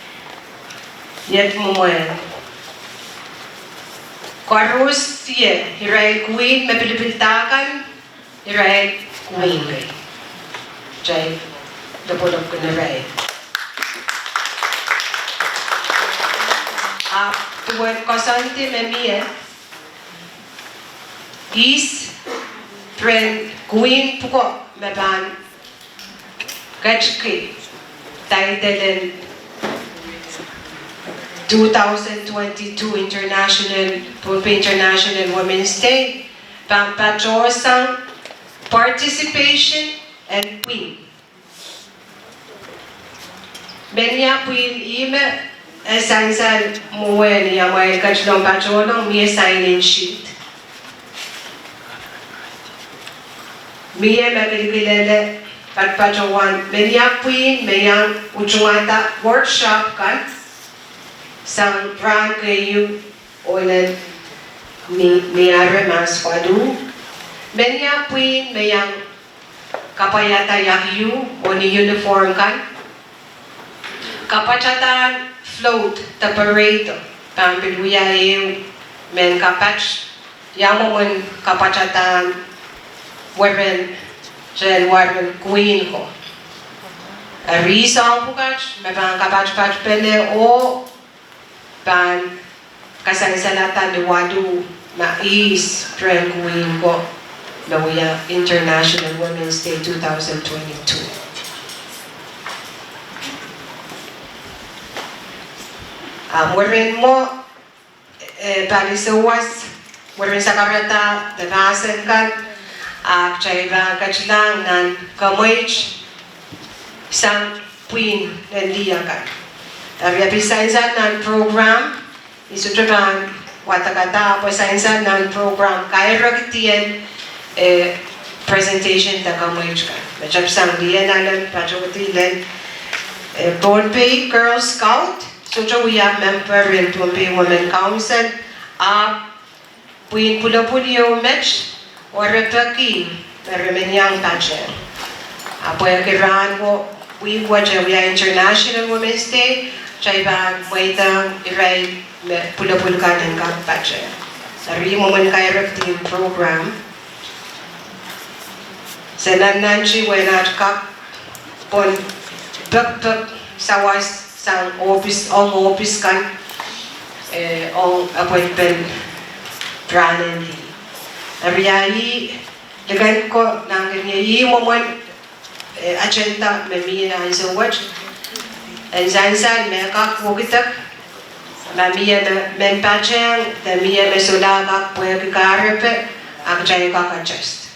iet mwomwen. Koaros, iei irail queen me pilipilda kan, irail queen kei. Kitail lopwolopwkin irail. Ahpw duwen koasoandi me mie, ihs rehn queen pwuko me pahn Ketki, title en two thousand twenty-two International, Pohnpei International Women's Day, pahn patohsang participation en pwihn. Menia pwihn ihme e sansal mwomwen ni amwail ketilong patohlong, mie sign-in sheet. Mie me kilkilele patpatohwan menia pwihn me iang utungada workshop kan sang rahn keieu ohl en ni, ni aramas waluh. Menia pwihn me iang kapwaiada iakiu oh ni uniform kan. Kapwatadahn float de parade pahn pil wia ehu mehn kapat, ia mwomwen kapwatadahn weren, rehn weren Queen ko. Eri soahng pwukat me pahn kapatpatpene oh pahn kasansalada ni waluh ma ihs rehn Queen ko me wia International Women's Day two thousand twenty-two. A mwurin mwo, eh, pali souwas, mwurin sakarada de mahsen kan, a kitail pahn ketilahng nan kamweit sang pwihn en lih akan. Eri e pil sansal nan program, I sohte pahn wadekada, pwe sansal nan program kairkihdi en, eh, presentation de kamweit kan. Me tepsang lih en alen patohdi lel, eh, Pohnpei Girl Scout, sohte wia member en Pohnpei Women Council, ahpw pwihn pwulopwul ieu met, oh re peki me re men iang patehng. A pwehki rahn ko, wihk wet e wia International Women's Day, kitail pahn mweidehng irail me pwulopwul kan en kak patehng. Eri mwomwen kairkihdi en program, se nannanti wehin at kak pwon pekpek sawas sang ohpis, ong ohpis kan, eh, ong appointment rahn en lih. Eri a ih, liken ko nangkin ie, ih mwomwen, eh, agenda me mie ansou wet. En sansal me kak wekidek, ma mie me men patehng, de mie me solahr kak pwehki kahrepe, a kitail kak adjust.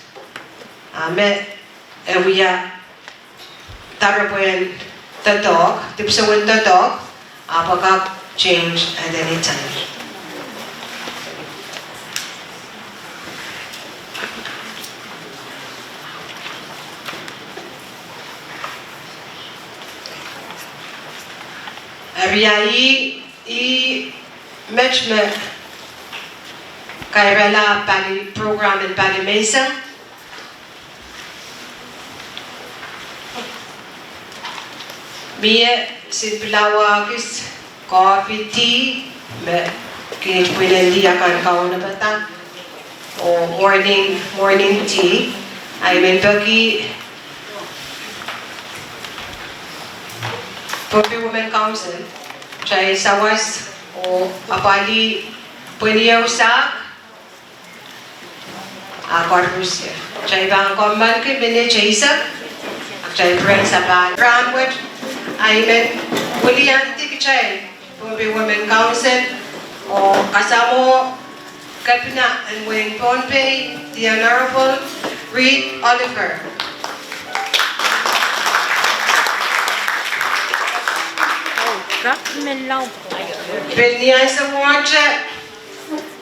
A me e wia doaropwe en doadoahk, dipwisou en doadoahk, ahpw e kak change at any time. Eri a ih, ih met me kairala pali program en pali menseng. Mie silplawa kis, koafi, tih, me kiht pwihn en lih akan kaunopada, oh morning, morning tea. A I men peki Pohnpei Women Council, kitail sawas oh apwalih pwenieu sahk a koarusie. Kitail pahn kommoalki minit eisek, a kitail pil sapahl. Rahn wet a I men wiliandi kitail Pohnpei Women Council oh kasamwo Kepina en wehin Pohnpei, the Honorable Reed Oliver. Pil ni ansou mwohte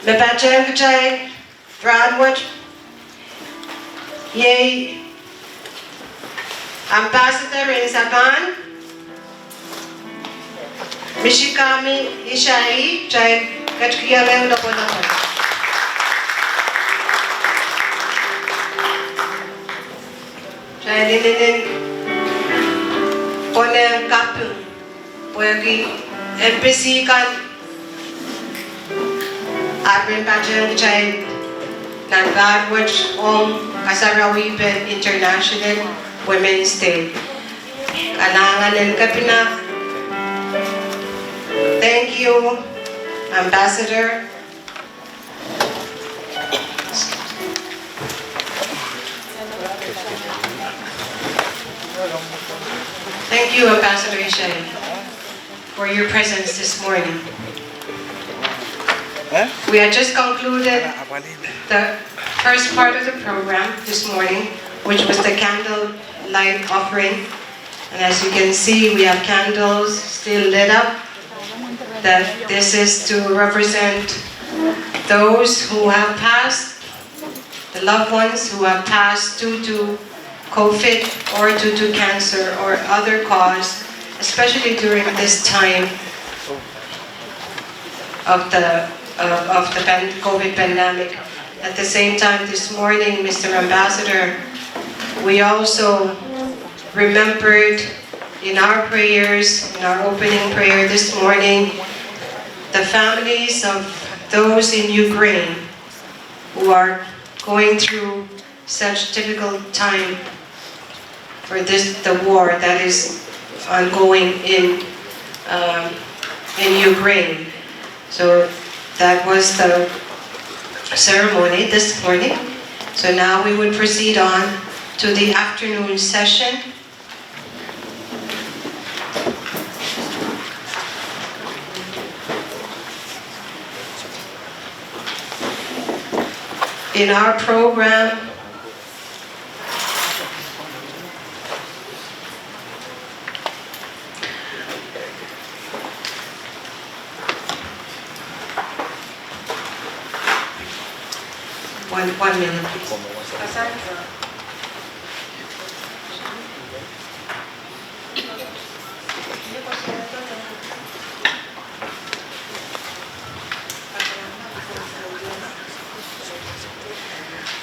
me patehng kitail rahn wet iei Ambassador en Sapan, Michikami Ishai, kitail ketikihong ehu lopwolopwol. Kitail inenen konehng kaping pwehki embassy kan, ah men patehng kitail nan pahr wet ong kasarawipen International Women's Day. Kalahngan en Kepina. Thank you, Ambassador. Thank you, Ambassador Ishai, for your presence this morning. We had just concluded the first part of the program this morning, which was the candle light offering. And as you can see, we have candles still lit up. That this is to represent those who have passed, the loved ones who have passed due to COVID or due to cancer or other cause, especially during this time of the, of, of the pan-, COVID pandemic. At the same time, this morning, Mister Ambassador, we also remembered in our prayers, in our opening prayer this morning, the families of those in Ukraine who are going through such difficult time for this, the war that is ongoing in, um, in Ukraine. So that was the ceremony this morning. So now we would proceed on to the afternoon session. In our program, one, one minute, please.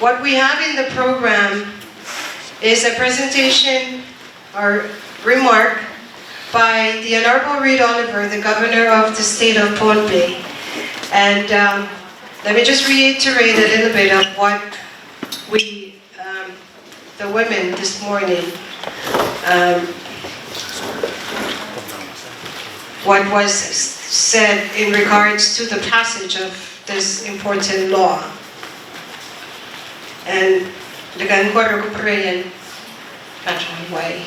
What we have in the program is a presentation or remark by the Honorable Reed Oliver, the governor of the state of Pohnpei. And, um, let me just reiterate a little bit of what we, um, the women this morning, um, what was s-, said in regards to the passage of this important law. And the Concord Corporation, that's why.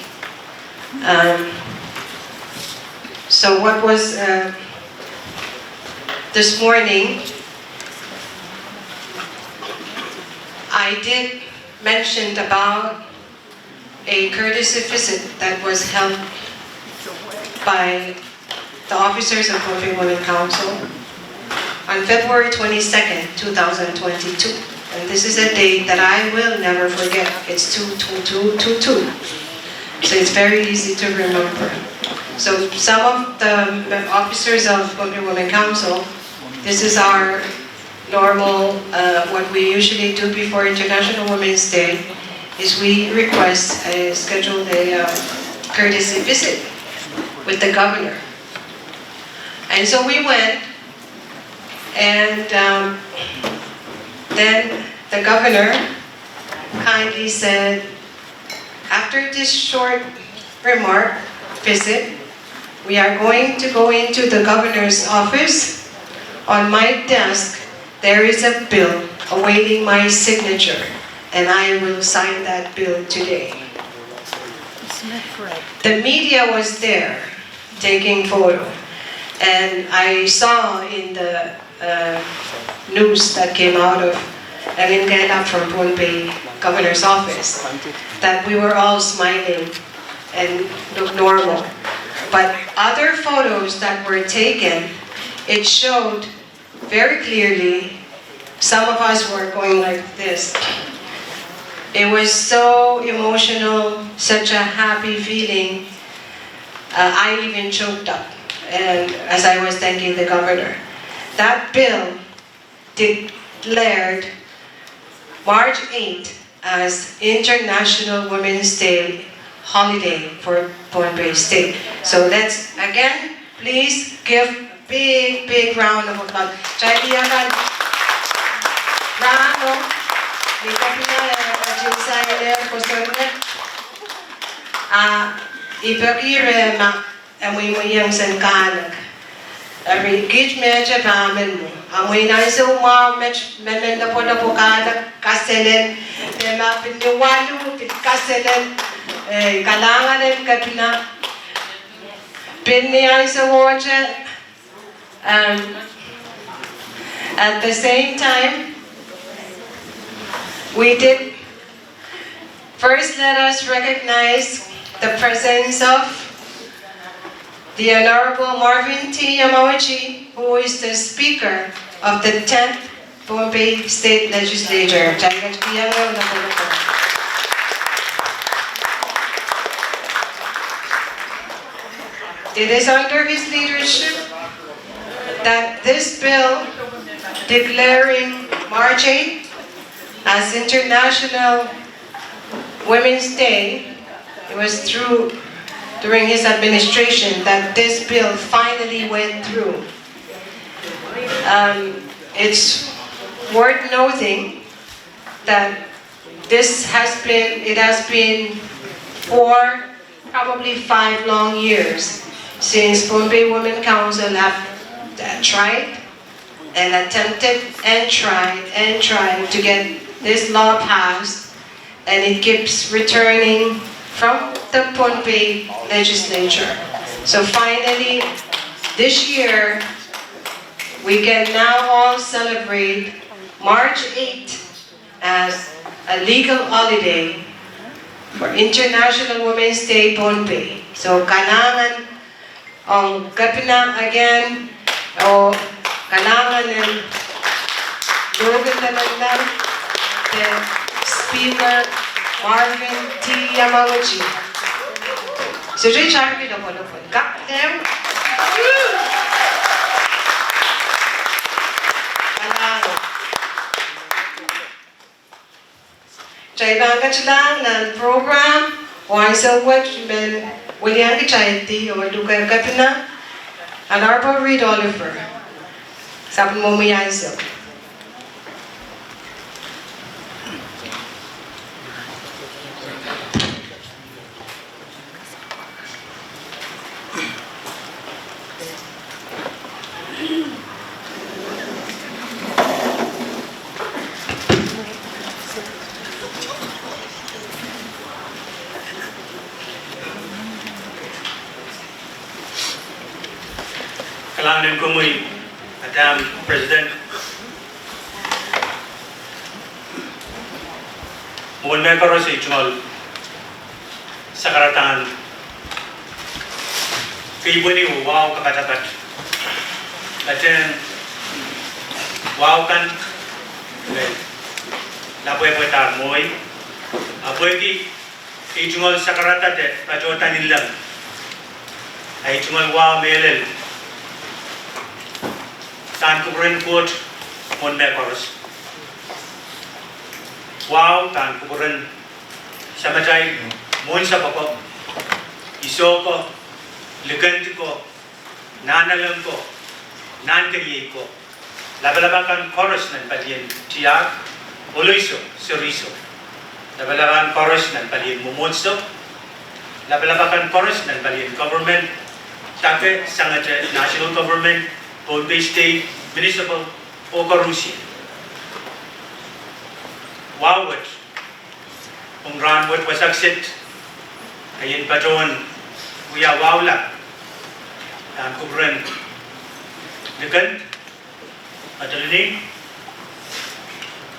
Um, so what was, uh, this morning, I did mention about a courtesy visit that was held by the officers of Pohnpei Women Council on February twenty-second, two thousand twenty-two. And this is a date that I will never forget. It's two two two two two. So it's very easy to remember. So some of the officers of Pohnpei Women Council, this is our normal, uh, what we usually do before International Women's Day is we request a, schedule a, uh, courtesy visit with the governor. And so we went, and, um, then the governor kindly said, "After this short remark, visit, we are going to go into the governor's office. On my desk, there is a bill awaiting my signature, and I will sign that bill today." The media was there taking photo, and I saw in the, uh, news that came out of Ellen Gailap from Pohnpei Governor's Office that we were all smiling and looked normal. But other photos that were taken, it showed very clearly, some of us were going like this. It was so emotional, such a happy feeling. Uh, I even choked up, and as I was thanking the governor. That bill declared March eighth as International Women's Day holiday for Pohnpei State. So let's again, please give big, big round of applause. Kitail pil rahno, ni kapinga, eh, Jinsai Lehr Kosonne, ah, I peki rehma, eh, mwimwiong sen kahlek. Eri kiht mehte pahn men mwo. A mwein ansou mwahu met, mehmen lopwolopw kahlek kaselel. Dema pil ni walu pil kaselel. Eh, kalahngan en Kepina, pil ni ansou wet, um, at the same time, we did, first let us recognize the presence of the Honorable Marvin T. Yamaguchi, who is the Speaker of the tenth Pohnpei State Legislature. Kitail kak kihong ie. It is under his leadership that this bill declaring March eighth as International Women's Day, it was through, during his administration, that this bill finally went through. Um, it's worth noting that this has been, it has been four, probably five long years since Pohnpei Women Council have, uh, tried and attempted and tried and tried to get this law passed, and it keeps returning from the Pohnpei legislature. So finally, this year, we can now all celebrate March eighth as a legal holiday for International Women's Day Pohnpei. So kalahngan ong Kepina again, oh, kalahngan en Logan Lemengler, the Speaker Marvin T. Yamaguchi. So, ri charki lopolopol. Kak dem. Kalahngan. Kitail pahn ketido nan program, oh ansou wet I men welian kitail di, oh luke Kepina, Honorable Reed Oliver. Sapwellimomwi ansou. Kalahngan en komwi, Madam President. Mwohn mehkoaros ei tungoal sakaradahn keipweni oh wahu kapatapat. Patehng wahu kan me lapwehpwehdahr mwohi, ahpw pwehki ei tungoal sakaradahn de patohda ni leng, ei tungoal wahu mehlel, dahn kupwuren Koht mwohn mehkoaros. Wahu dahn kupwuren Samatail mwohn sapwoko, isoh ko, likend ko, nahnalek ko, nahnkeniei ko, lapalap akan koaros nan palien tiahk, ohleiso, serihso, lapalap akan koaros nan palien mwomwohdiso, lapalap akan koaros nan palien government, dake sangete national government, Pohnpei State, municipal, oh koarusie. Wahu wet ong rahn wet wasa kiset, I en patohwan wia wahula dahn kupwuren likend, Madolenihmw,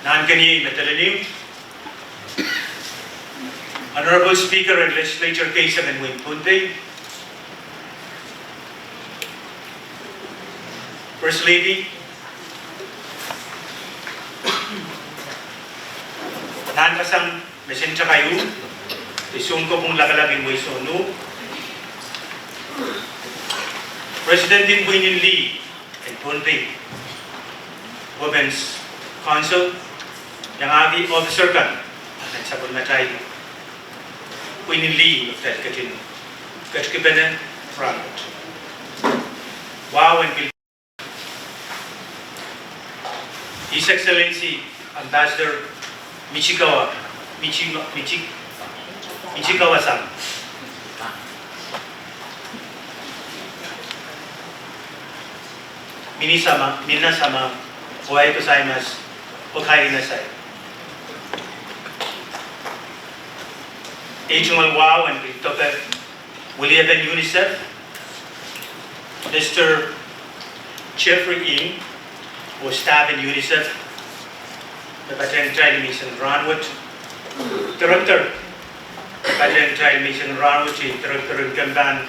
nahnkeniei Madolenihmw, Honorable Speaker en Legislature keisek en wehin Pohnpei, First Lady, Nahnpasang me Sent Takaiu, de sounkopwung lapalap en wehi Sonu, President en pwihnen lih en Pohnpei Women's Council, iangahki officer kan, nan sapwellimatail pwihnen lih me kitail ketin ketikipene rahn wet. Wahu en pil His Excellency Ambassador Michikawa, Michi-, Michi-, Michikawa-san, Minisama, Minasama, Ohai Kosaimas, Okai Nasai. Ei tungoal wahu en pil doke weliepen UNICEF, Mister Jeffrey Ng, oh staff en UNICEF, me patehng kitail menseng rahnwet. Director, me patehng kitail menseng rahnwet, Director en kempen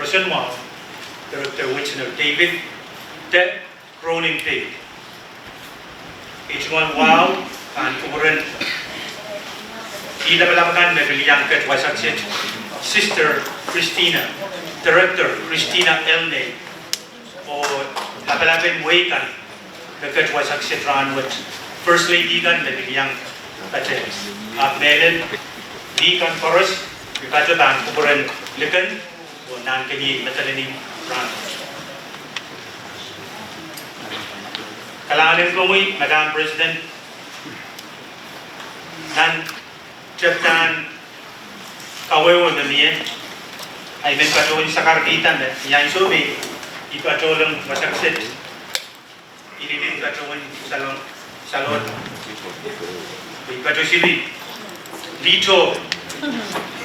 roson mwahu, Director Winsner David, de Cronin Pei. Ei tungoal wahu pahn kupwuren ih lapalap akan me pil iang ket wasa kiset, Sister Christina, Director Christina Elney, oh lapalapen wehi kan me ket wasa kiset rahnwet, First Lady kan me pil iang patehng. Ahpw mehlel, lih kan koaros, I pahn kupwuren likin oh nan keniei medelen rahnwet. Kalahngan en komwi, Madam President, nan tepdahn kawehwe me mie, I men patohwan sakarkihda me ni ansou me I patohlong wasa kiset, I lilin patohwan salong, salot, I patohseli lihdo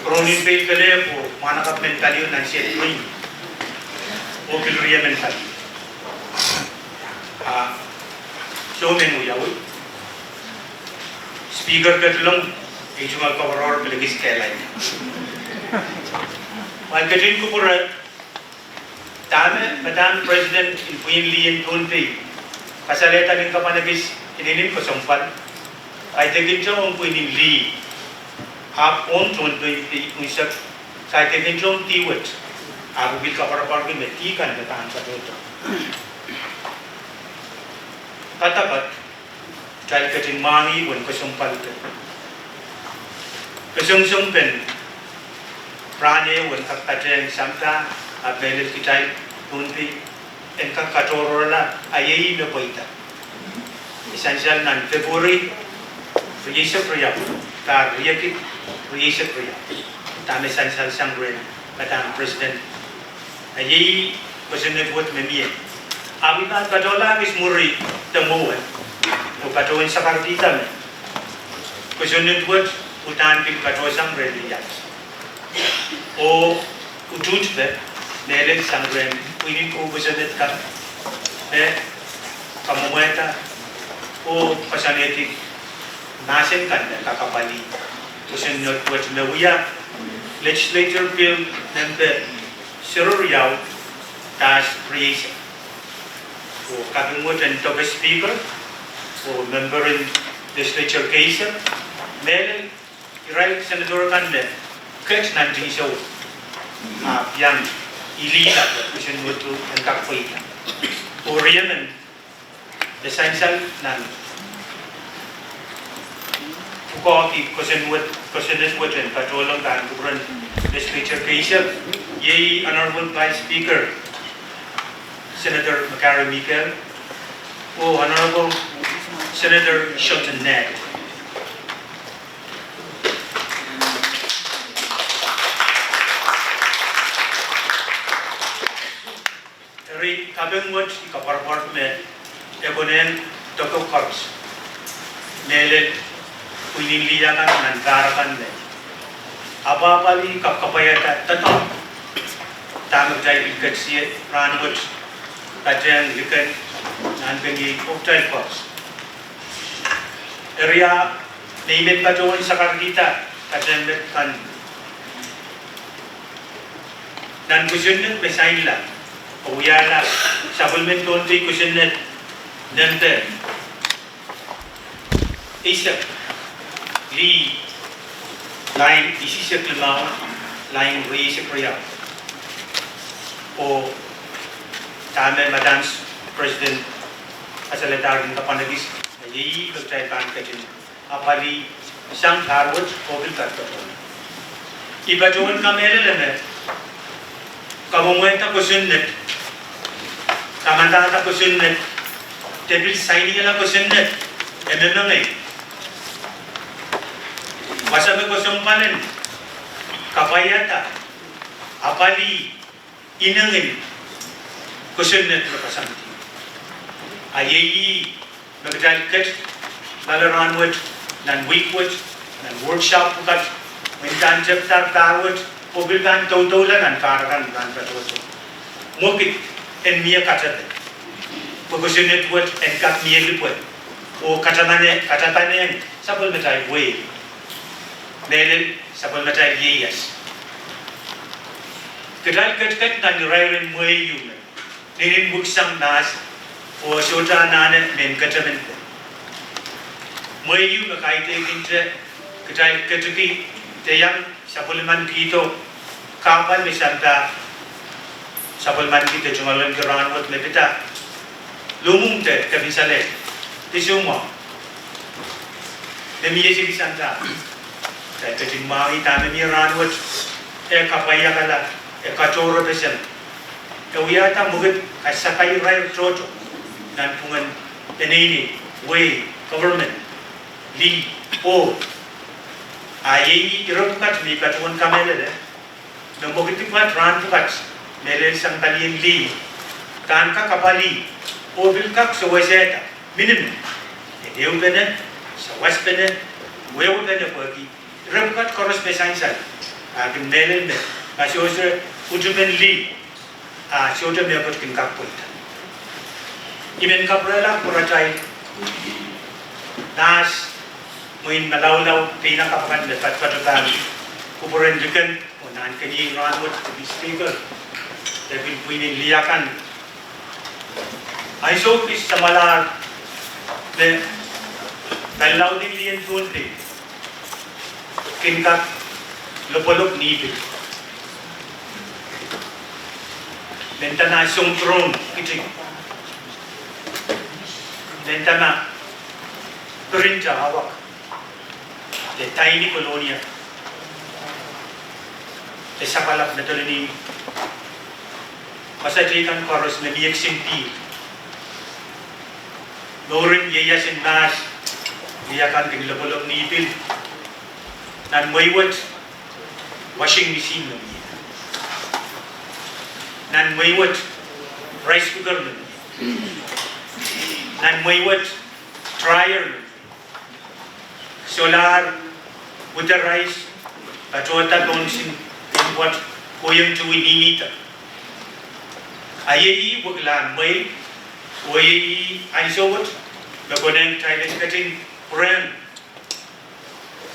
Cronin Pei kelehpw oh mwahnakapw men palio nan sehd pwihn oh pil riemen palio. Ah, soh men wiawi. Speaker ketilong, ei tungoal koapworopwor pil ekis kehlail. Mwail ketin kupwure dahme Madam President en pwihn lih en Pohnpei kasalehda nin kapwan ekis inenen kesempwal, kaidehkin tohn pwihn lih, ahpw ong tohn Pohnpei unsek, kaidehkin tohn dih wet, ahpw I pil koapworopworki me dih kan me pahn katohdo. Kadoadoahk, kitail ketin mwahngih uwen kesempwalpen kesongosongpen rahn ehu en kak patehng sampah, ahpw mehlel kitail Pohnpei en kak katohrohrla, a iei me pweida. I sansal nan February rieisek riau, pahr riekid rieisek riau, dahme sansal sang rehn Madam President, a iei kosonned wet me mie. Ahpw I pahn patohla ekis mwuri de mwowe oh patohwan sakarkihda me kosonned wet uhdahn pil patohsang rehn lih aht oh utuht peh, mehlel sang rehn pwihn en kou kosonned kan me kamwomwehda oh koasoanehdi mahsen kan me kak apwalih kosonned wet me wia Legislature Bill nempe serriau dash rieisek. Oh kaping wet en doke Speaker oh member en Legislature keisek, mehlel irail Senator kan me ket nan dihsou, ahpw I iang ilihla pwe kosonned wet en kak pweida. Oh riemen me sansal nan pwukoahki kosonned wet, kosonned wet en patohlong pahn kupwuren Legislature keisek, iei Honorable Vice Speaker Senator McGarry Miguel oh Honorable Senator Shelton Ned. Eri kaping wet I koapworopworki me e konehng doke koaros, mehlel pwihn en lih akan nan pahr akan me apwapwalih kapwkapwaiada doadoahk dahme kitail pil ketsie rahnwet, patehng likin nan keniei oh kitail koaros. Eri a, me I men patohwan sakarkihda patehng met kan nan kosonned me sainla oh wiahla sapwellimen Pohnpei kosonned nempe eisek lih, lain isihsek limau, lain rieisek riau. Oh dahme Madam President kasalehdahr nin kapwan ekis, a iei me kitail pahn ketin apwalih sang pahr wet oh pil patohdo. I patohwan kamehlele me kamwomwehda kosonned, kamandahda kosonned, de pil sainihla kosonned, e mengei wasa me kesempwal en kapwaiada, apwalih inengin kosonned me koasoandi. A iei me kitail ket loale rahnwet nan wihk wet, nan workshop pwukat, Mwein pahn tepda pahwet, oh pil pahn doudoula nan pahr akan pahn patohdo. Mwekid en mie katepe, pwe kosonned wet en kak mie lipwe, oh katamanehng, katamanehng sapwellimatail wehi, mehlel sapwellimatail ieias. Kitail ketiket nan irair en mwehi me ninin wiksang mahs, oh sohte anahne mehn ketemen. Mwehi me kaidehkinte kitail ketiki de iang sapwellimankihdo kahpwal me sampah sapwellimanki de tungoalenki rahnwet me pid a lumwong de kepin sale de soumwahu me mie sili sampah. Kitail ketin mwahngih dahme mie rahnwet, e kapwaiakala, e katohrepeseng, e wiahda mwekid kasapairair tohto nanpwungen peneinei, wehi, government, lih, oh, a iei ire pwukat me I patohwan kamehlele me mwekid pwukat rahn pwukat, mehlel sang palien lih, pahn kak apwalih oh pil kak sewesehda minimin, ehuepene, sawaspene, wehwehpene pwehki ire pwukat koaros me sansal, a kin mehlel me kasohte utupen lih, a sohte mehkot kin kak pweida. I men kapwurehla kupwuratail mahs, mwein malaulau peinakapw akan me patopato pahn kupwuren liken oh nan keniei rahnwet, Deputy Speaker, de pil pwihn en lih akan. Ansou kis samwalahr me palilaudin lien Pohnpei kin kak lopwolop ni pil. Mendahte ma sounpwong kitik, mendahte ma printer awak, de taini Kolonia, de sapwalap me dolini, wasa teikan koaros me mie kisin pihl. Mouren ieias en mahs, lih akan kin lopwolop ni pil. Nan mwehi wet, washing machine me mie. Nan mwehi wet, rice cooker me mie. Nan mwehi wet, dryer me mie. Solahr wide rice, patohda pohnsin en pwoat, kohieng tui ni mihda. A iei ih pwekilahn mwehi, oh iei ih ansou wet me konehng kitail en ketin pwurehng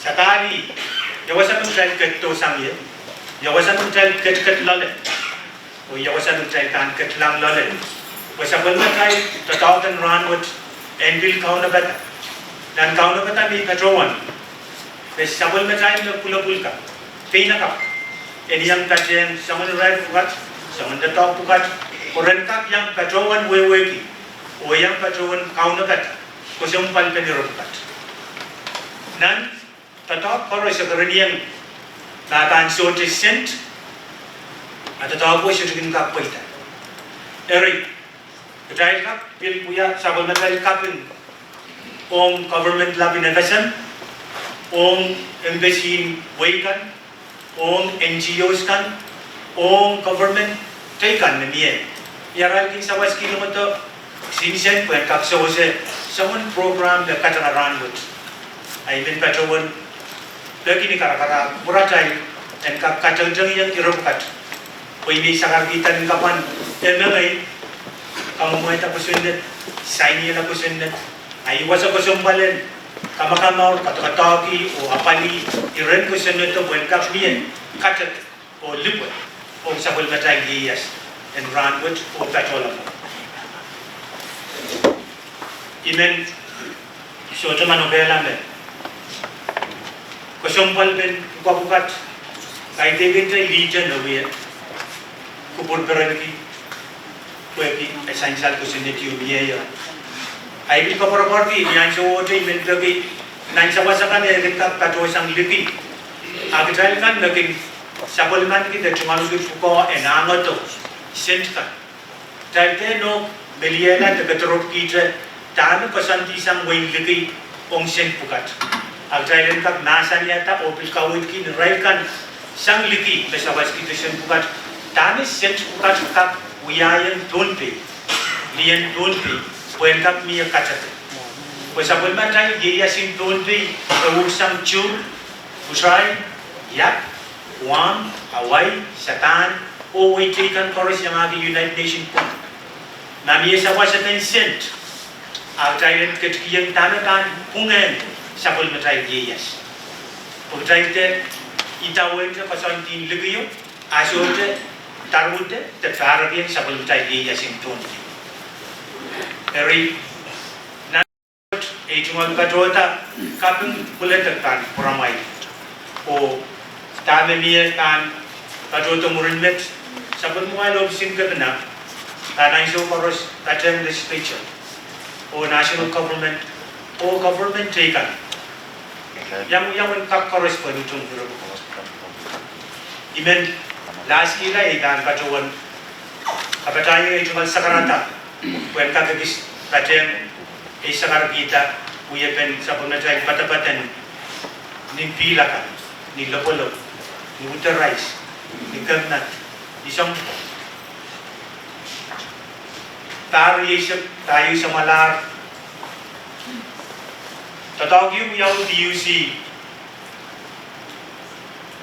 sapahl, ia wasa me kitail ketdo sang ie, ia wasa me kitail ketiket loale, oh ia wasa me kitail pahn ketlahng loale. Pwe sapwellimatail doadoahk en rahnwet en pil kaunopada. Nan kaunopada me I patohwan, me sapwellimatail me pwulopwul kan, peinakapw, en iang patehng soangen irair pwukat, soangen doadoahk pwukat, pwe ren kak iang patohwan wehwehki oh iang patohwan kaunopada kesempwalpen ire pwukat. Nan doadoahk koaros e kerenieng ma pahn sohte sent, a doadoahk wet sohte kin kak pweida. Eri, kitail kak pil wia sapwellimatail kaping ong government lapin FSM, ong embassy en wehi kan, ong NGOs kan, ong government teikan me mie, ni arail kin sawaski lometo kisin sent pwehn kak sewese soangen program me katanga rahnwet. A I men patohwan peki ni karakarahk kupwuratail en kak katengteng iang ire pwukat, pwe I men sakarkihda ni kapwan e mengei kamwomwehda kosonned, sainihala kosonned, a I wasa kesempwal en kamakamour, kadokadoahki oh apwalih iren kosonnedo pwehn kak mie katepe oh lipwe ong sapwellimatail ieias en rahnwet oh patohla mwo. I men sohte manokehla me kesempwalpen pwukat, kaidehkinte lihte me wie kupwur perenki, pwehki e sansal kosonned ieu mie ie. A I pil koapworopworki ni ansowohte I men peki nan sawas akan e kin kak patohsang liki, a kitail kan me kin sapwellimanki de tungoalki pwukoa en ahnedo sent kan, kitail dehr nohk meliehla de kediropwkihte dahme koasoandi sang wehin liki ong sent pwukat. A kitail en kak mahsanihada oh pil kaweidki irail kan sang liki me sawaskihda sent pwukat, dahme sent pwukat kak wiahiong Pohnpei, lien Pohnpei, pwehn kak mie katepe. Pwe sapwellimatail ieias en Pohnpei e uhd sang Chuuk, Kosrae, Iap, Guam, Hawaii, Japan, oh wehi teikan koaros iangahki United Nations pwung. Ma mie sapwasapeng sent, a kitail en ketikihong dahme pahn pwungen sapwellimatail ieias. Pwe kitail de idawehn de koasoandi en likio, a sohte daruhte de pahrekiong sapwellimatail ieias en Pohnpei. Eri, nan ei tungoal patohda, kaping pwuledek pahn pwaramwail. Oh dahme mie pahn patohdo mwurin met, sapwellimamwail ohpis en kepina, pahn ansou koaros patehng legislature, oh national government, oh government teikan, iang, iang en kak koaros pwe ni tong ire pwukoa. I men lahskihla ei pahn patohwan kapatahiong ei tungoal sakarada, pwehn kak ekis patehng ei sakarkihda wiepen sapwellimatail poadoapoad en nin pihl akan, ni lopwolop, ni udorais, ni kemnad, ni soang pwukoa. Pahr rieisek pahieu samwalahr, doadoahk ieu wiawi PUC,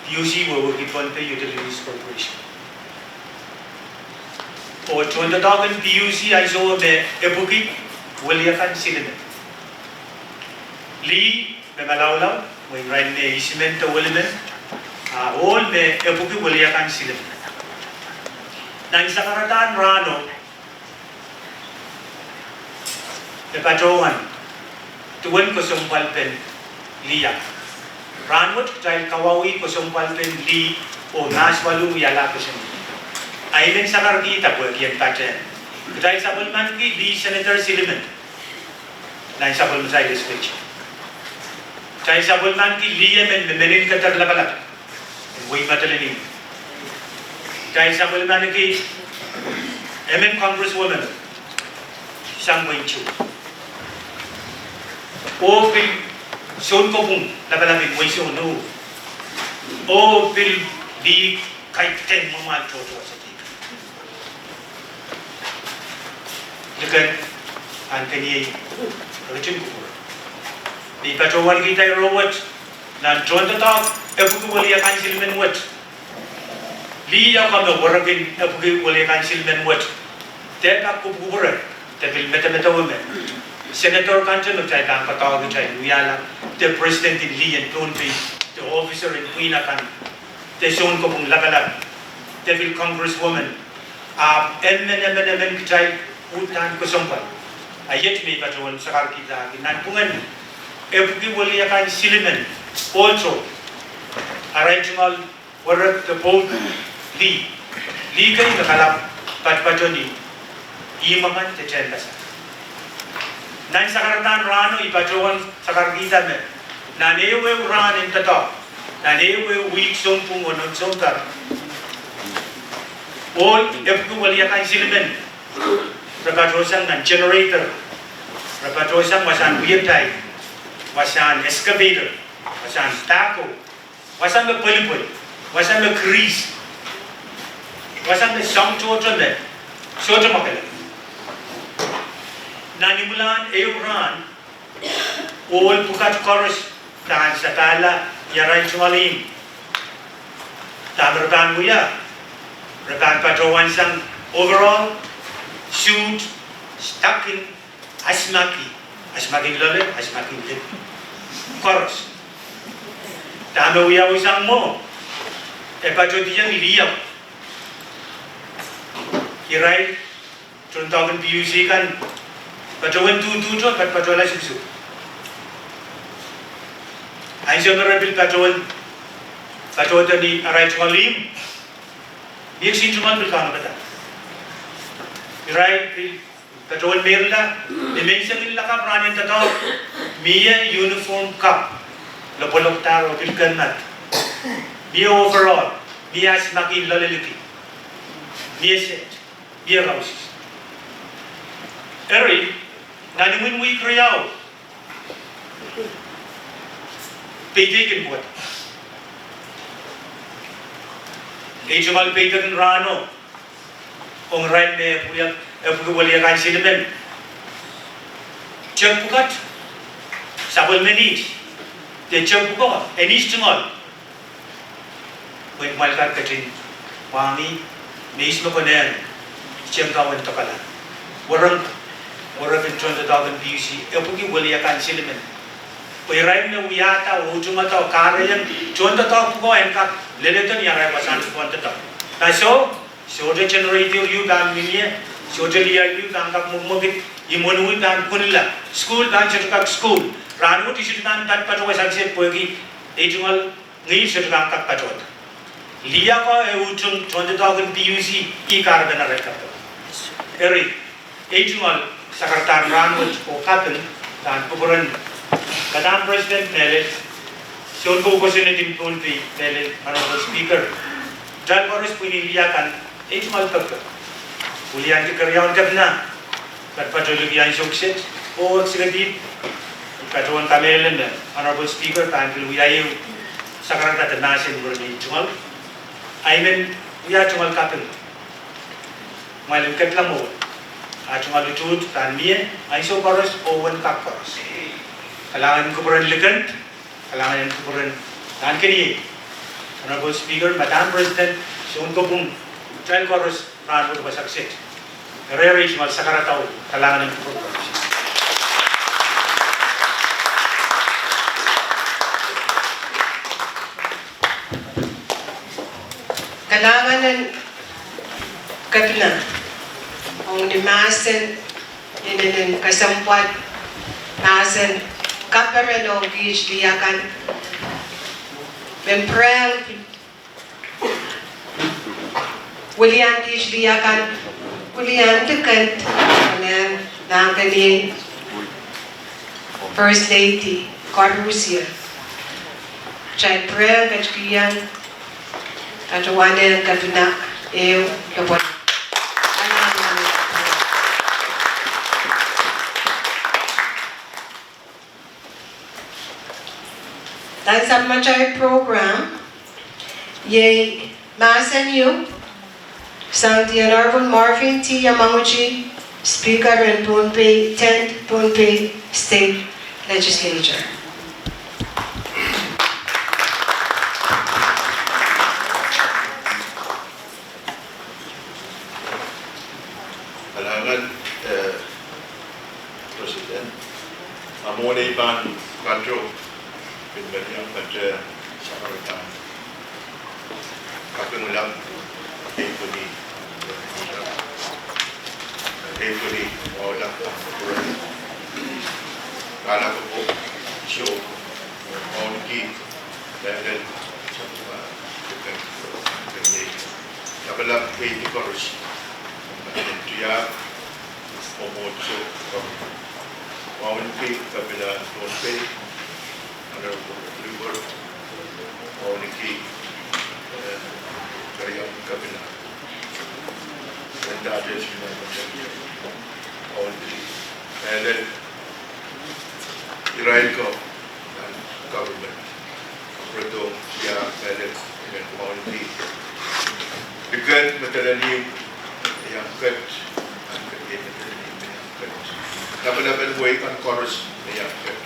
PUC wehwehki Pohnpei Utilities Corporation. Oh tohn doadoahk en PUC ansouo me epwiki weliakan silimen. Lih me malaulau, mwein irail me isimen de welimen, a ohl me epwiki weliakan silimen. Nan sakaradahn rahno, e patohwan duwen kesempwalpen lih akan. Rahnwet kitail kawauwih kesempwalpen lih oh mahs waluh wiahla kesempwal. A I men sakarkihda pwehki en patehng. Kitail sapwellimaniki lih senator silimen nan sapwellimatail legislature. Kitail sapwellimaniki lih emen me menin keder lapalap en wehi Madolenihmw. Kitail sapwellimaniki emen congresswoman sang wehi Chuuk. Oh pil sounkopwung lapalap en wehi Sohn-, oh pil lih kaidehn mwamwahl tohtohsang. Liken ahn keniei, ritin kupwure. I patohwankihda ire wet, nan tohndoadoahk epwiki weliakan silimen wet, lih ieu me werekin epwiki weliakan silimen wet, de pak kupwukupwure, de pil medemedewe me senator kan te me kitail pahn doadoahk kitail wiahla, de president en lih en Pohnpei, de officer en pwihn akan, de sounkopwung lapalap, de pil congresswoman, a emen, emen, emen kitail uhdahn kesempwal. A iet me I patohwan sakarkihda, nanpwungen epwiki weliakan silimen, ohl tohto, arail tungoal werek de pwoud lih, lih kei me kalap patopato ni ihmw akan de tehnpas. Nan sakaradahn rahno I patohwan sakarkihda me nan ehu ehu rahn en doadoahk, nan ehu ehu wihk, sounpwung oh nohn sounpar, ohl epwiki weliakan silimen re patohsang nan generator, re patohsang wasahn wiepe, wasahn excavator, wasahn backhoe, wasa me pwelipwel, wasa me grease, wasa me soang tohto me sohte mwakele. Nan imwilahn ehu rahn, ohl pwukat koaros pahn sapahla arail tungoal ihmw. Dahme re pahn wia? Re pahn patohwansang overall, suit, stocking, asimaki, asimakin loale, asimakin lip, koaros. Dahme wiawihsang mwo? E patohdiong lih ieu. Irail tohndoadoahk en PUC kan patohwen duhduhto, patohla sukusuku. Ansou me re pil patohwen patohdo ni arail tungoal ihmw, mie kisin tungoal pil kaunopadahr. Irail pil patohwen meirla, ni menseng en lakapw rahn en doadoahk, mie uniform kapw, lopwolopdahr oh pil kemnad. Mie overall, mie asimakin loale liki, mie set, mie rausis. Eri, nan imwin wihk riau, peidek kin pwukat. Ei tungoal peidek en rahno ong irail me epwiki weliakan silimen, tepwukat sapwellimen ihs, de tepwukoa en ihs tungoal. Pwehn kumwail kak ketin mwahngih, me ihs me konehng, I chehn kaweid en dokala. Werek, werek en tohndoadoahk en P U C, e pwehki weliakan silimen. Pwe irail me wiahda oh utung doadoahk, kahrehiong tohndoadoahk pwukoa en kak leledo ni arail wasahn pwukoahn doadoahk. Nah soh, sohte generator ieu pahn mie, sohte lih ieu pahn kak mwekimwekid, imwen wia pahn kunla, sukuhl pahn sohte kak sukuhl, rahnwet I sohte pahn patohwan sakiset pwehki ei tungoal ngihl sohte pahn kak patohwanda. Lih ako e utung tohndoadoahk en P U C, ih kahrepen arail kaping. Eri, ei tungoal sakaradahn rahnwet oh kaping pahn kupwuren Madam President mehlel, Sounkopwung Kosonned en Pohnpei mehlel, Honorable Speaker, kitail koaros pwihn lih akan, ei tungoal kaping. Weliandi keriaun kepina, patopato liki ansou kiset, oh executive, patohwan kamehlele me Honorable Speaker pahn pil wia ehu sakaradahn mahsen mwurin ei tungoal. I men wia tungoal kaping. Kumwail en ketlahng mwowe. Ah tungoal utuht pahn mie, ansou koaros, oh wen kak koaros. Kalahngan en kupwuren likin, kalahngan en kupwuren nahnken iei Honorable Speaker, Madam President, Sounkopwung, kitail koaros rahnwet wasa kiset. Eri, eri, ei tungoal sakaradahn, kalahngan en kupwur koaros. Kalahngan en kepina, ong ni mahsen, inenen kesempwal, mahsen kaperen ong kiht lih akan, men pwurehng welian kiht lih akan, weliandi ken, nan, nahnken iei First Lady koarusie. Kitail pwurehng ketikihong, patohwanehng kepina ehu lopwon. Nan sapwellimatail program, iei mahsen ieu sang the Honorable Marvin T. Yamaguchi, Speaker en Pohnpei, tenth Pohnpei State Legislature. Kalahngan, eh, President, ah mwohn ei pahn patohwan pil meriang patohwan sakaradahn kaping lap, ei pwili, ei pwili, oh lap, patohwan, kalap ko, so, oh, oh, ki, lapalap keidi koaros, tiahk, mwomwohdiso koaros. Wauneki kepina en Pohnpei, Honorable Clifford, wauneki, eh, keriaun kepina. Wauneki, eh, irail ko nan government. Redo, ia, mehlel, men wauneki. Liken medelen ihmw me iang ket, ahn ket, medelen ihmw me iang ket. Lapalapen wehi kan koaros me iang ket.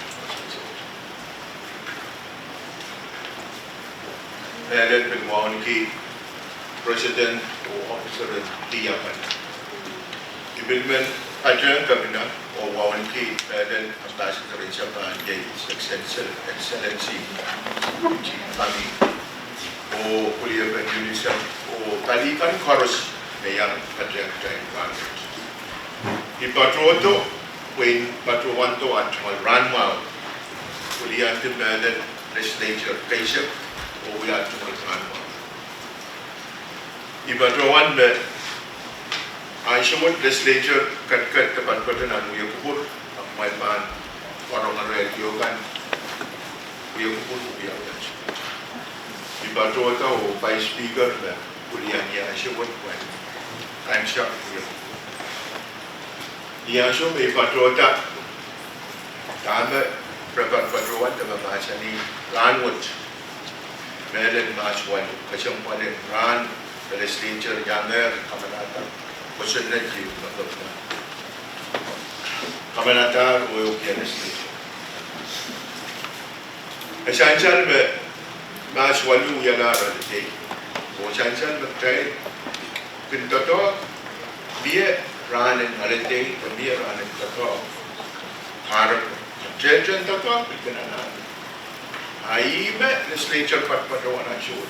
Mehlel pil wauneki President oh officer en lih akan. I pil men patohwan kepina oh wauneki mehlel Ambassador en Japan, iei His Excellency, Excellency Kami, oh weliepen UNICEF, oh pali kan koaros me iang patohwan kitail rahnwet. I patohdo, pwehn patohwando ahn tungoal rahnmwahu, weliandi mehlel legislature keisek, oh wia tungoal rahnmwahu. I patohwan me ansou wet legislature ketiket de patopato nan wia kupwur, ahpw kumwail pahn warohng arail ieu kan wia kupwur, wia wet. I patohda oh Vice Speaker me weliandi ansou wet pwehn kaimwisekda wia kupwur. Ni ansou me I patohda, dahme re patohwan de mahsanih rahnwet, mehlel March waluh, kesempwal en rahn me legislature iangehr kamanahda kosonned ieu me kepina. Kamanahdahr oh ehukier legislature. E sansal me March waluh wialahr holiday. Oh sansal me kitail kin doadoahk, mie rahn en holiday, de mie rahn en doadoahk. Ahpw tehtehn doadoahk pil kin anahne. A ih me legislature patopato nan ansou.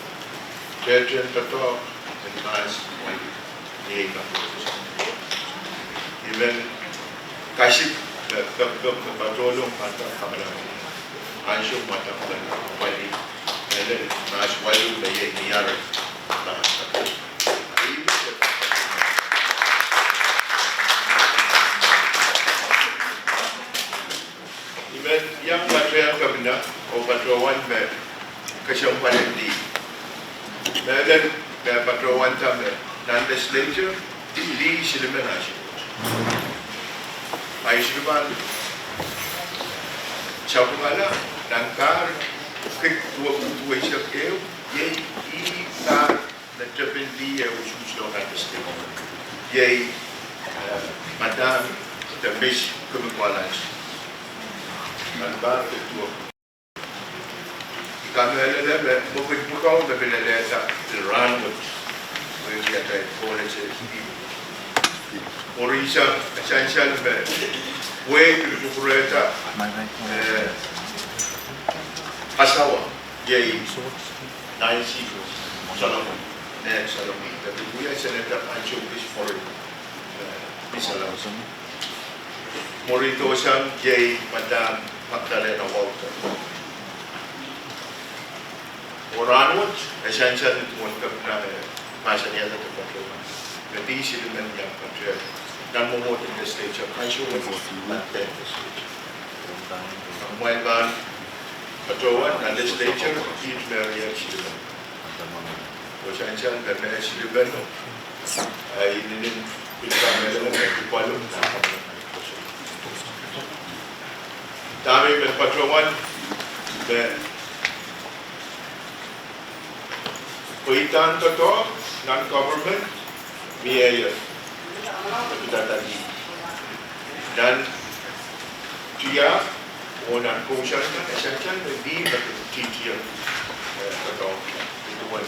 Tehtehn doadoahk en mahs waluh. Iei kan. I men kasik me, me, me, me patohlong pahn kak kamala. Ansou me pahn kak kamala. Pali, ele, mahs waluh me iei ni aret. I men iang patohwan kepina, oh patohwan me kesempwal en lih. Mehlel me patohwanda me nan legislature, lih silimen ansou. Ahi silimen sapwungala, nan kahr, kid duwe, duweisek ehu, iei ih kahr me tepin lih e usuhs lohn nan legislature. Iei, eh, Madam de Miss Kemikwalas. Nan kahr kid duwe. I kamehlele me mwekid pwukat me pil lelehda pil rahnwet. Pwe iei atail college. Morisa, e sansal me, wei pil kupwurehda, eh, asawa, iei Nancy Solomon, Nan Solomon. De pil wia senator ansou kis mwuri, eh, Miss Solomon. Mwuri dohsang iei Madam Magdalena Walter. Oh rahnwet, e sansal ni duwen kepina, eh, mahsanihada de patohwan me lih silimen iang patohwan nan mwomwohd en legislature, ansou wet, nan legislature. Mwein pahn patohwan nan legislature, kiht me riehk silimen. Oh sansal me me silimen, eh, inenen pil kamehlele me kupwalo nan. Dahme I men patohwan me pweidahn doadoahk nan government, mie ie. Nan tiahk, oh nan kousoan, e sansal me lih me ketihtio, eh, doadoahk. Ih duwen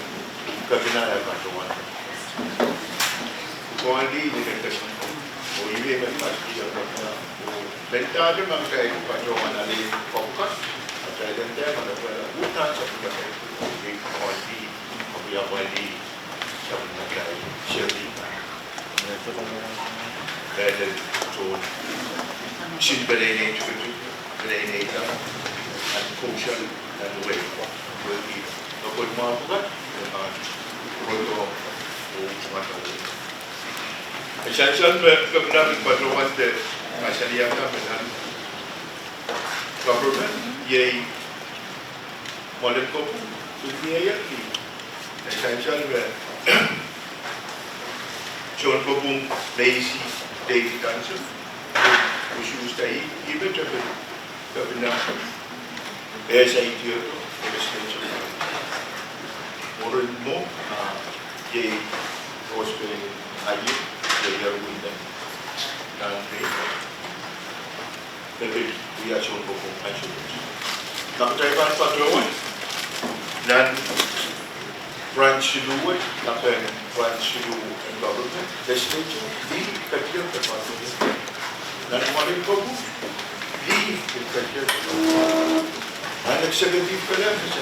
kepina e patohwan. Pwukoahn lih me ketihtio. Oh ih me ketihtio. Oh mendahte ma kitail patohwan ale pwukat, kitail en dehr manokehla uhdahn sapwungala. Ih pwukoahn lih, oh ih apwalih. Sapwungala, seri. Mehlel tohn, sin peleinei tikitik, peleinei kan, nan kousoan, nan wehi, wehi, me pwukat, me pahn rodo, oh tungoal wehi. E sansal me kepina pil patohwan de mahsanihada me nan government, iei mwoalen kopwung, pil mie ie lih. E sansal me tohn kopwung Macy David Anson, usuhs da ih, ih me tepin kepina, eh, saikio, eh, legislature. Mwurin mwo, ah, iei Rosemary Aiyuk, iei Erwin, nan me pil wia tohn kopwung ansou wet. Ma kitail pahn patohwan nan branch siluh wet, nan branch siluh en government, legislature, lih ketiket patohwan. Nan mwoalen kopwung, lih ketiket. Nan executive branch,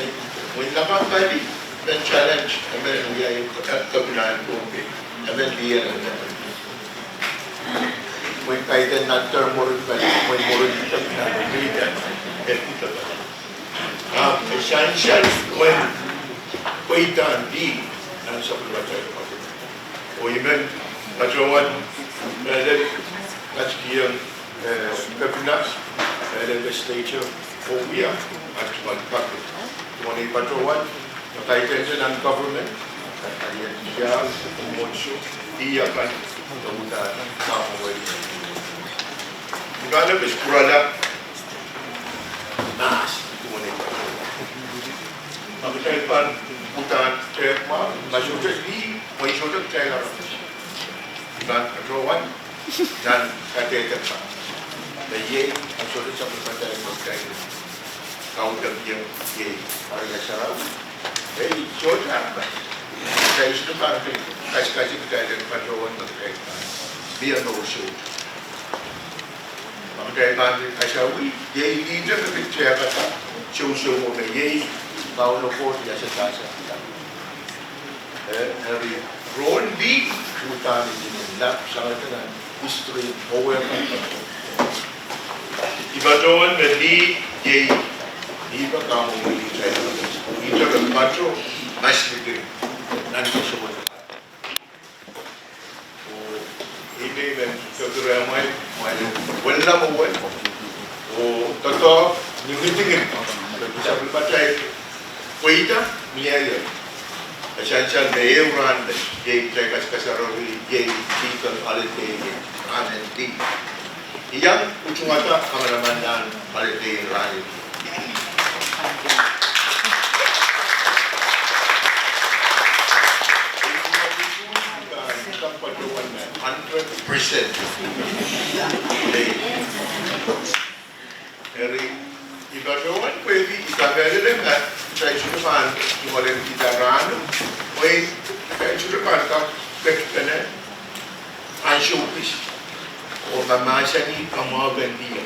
mwein lapalap pali, men challenge, emen wia, eh, kepina en Pohnpei, emen lih en, emen. Mwein kaidehn nan term mwurin pali, mwein mwurin kepina, lih en, eh, kepina. Ah, e sansal mwein pweidahn lih nan sapwellimatail patohwan. Oh I men patohwan, eh, mehlel katikieng, eh, kepina, mehlel legislature, oh wia, ah tungoal public. Tungoal patohwan, kaidehn nan government, ah, ia, mwohn sou, ia kan, uhdahn, ah, wehi. Uhdahn e pil pwurala, mahs, tungoal patohwan. Ma kitail pahn uhdahn tehk mwahu, ma sohte lih, mwein sohte kitail aramas. Pahn patohwan, nan kadehdehpa. Me iei, ah sohte sapwellimatail me kitail kaudok ie, iei, Area Sarawi. Ei, sohte aramas. Kitail sohte pahn pil kasikasik kitail en patohwan me kitail pahn mie mour soutuk. Ma kitail pahn pil kasawih, iei leader me pil tehkada sousouwo me iei Kauno Koht iasada sang. Eh, eri rohn lih uhdahn I men lap sang nan history en kowe kan. I patohwan me lih iei, I pahn kamwomwei lih, I pahn pato mas lih nan koasokoasoia. Oh, I men, I men kekeirei mwail, mwail, wella mwowe. Oh, doadoahk ni ngidingid, sapwellimatail pweida mie ie. E sansal me ehu rahn me iei kitail kaskasarawi, iei Deacon Holiday, rahn en lih. I iang utungada kamanamanlahn Holiday rahn en lih. Hundred percent. Eri, I patohwan pwehki I kamehlele me kitail sohte pahn tungoalenkihda rahno, mwein kitail sohte pahn kak ketpene ansou kis. Oh ma mahsanih kamwahupen lih,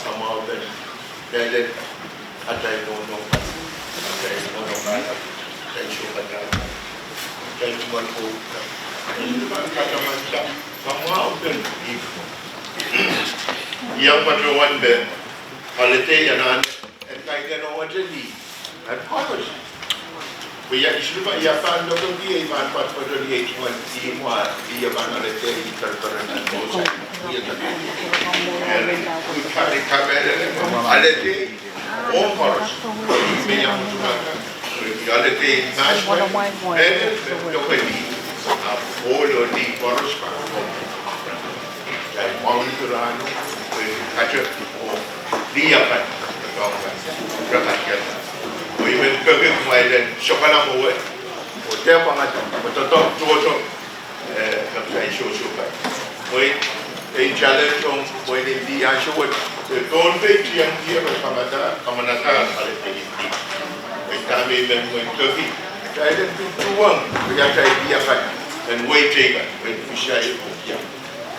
kamwahupen mehlel atail nohno, atail nohno, atail sounpar, atail tungoal ko, atail pahn katamanda kamwahupen lih. I iang patohwan me Holiday anahne en kaidehn ongete lih en koaros. Pwe I sohte pahn, I pahn lokohki, I pahn patopato lih, I tungoal lih mwahu, lih pahn Holiday, I pereperen nan mour sang. Eri, I kamehlele me Holiday ong koaros me iang utungada, Holiday mahs mwahu, eh, me doke lih, ahpw ohl oh lih koaros pahn ong. Kitail mwahngih rahno, pwe kate oh lih akan, doadoahk kan, rehn katiada. Oh I men peki kumwail en sokala mwowe, oh dehr pangada, oh doadoahk tohto, eh, me kitail sohsohpai. Mwein ei challenge ong mwein en lih ansou wet, eh, Pohnpei tieng tier re kamanada, kamanada Holiday en lih. Ei dahme I men mwein peki, kitail en pil tuhwong, pwe atail lih akan, en wehi teikan, mwein pwusair oh kiang.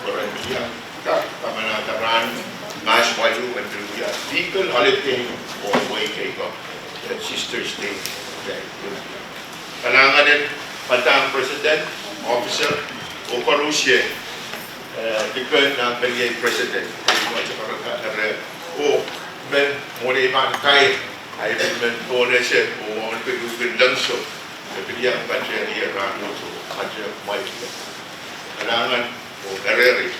Pwe ren kiang kak kamanada rahn mahs mwaluh en pil wia legal Holiday oh wehi teikan, eh, Sisters Day. Kalahngan en padahk president, officer, oh koarusie, eh, deacon, nan pelian president, oh men mwohn ei pahn kair, ahi men donor se, oh men pil, pil lensou, me pil iang pahn tehnpas ie rahn wet, oh pahn mwail. Kalahngan oh rehrail.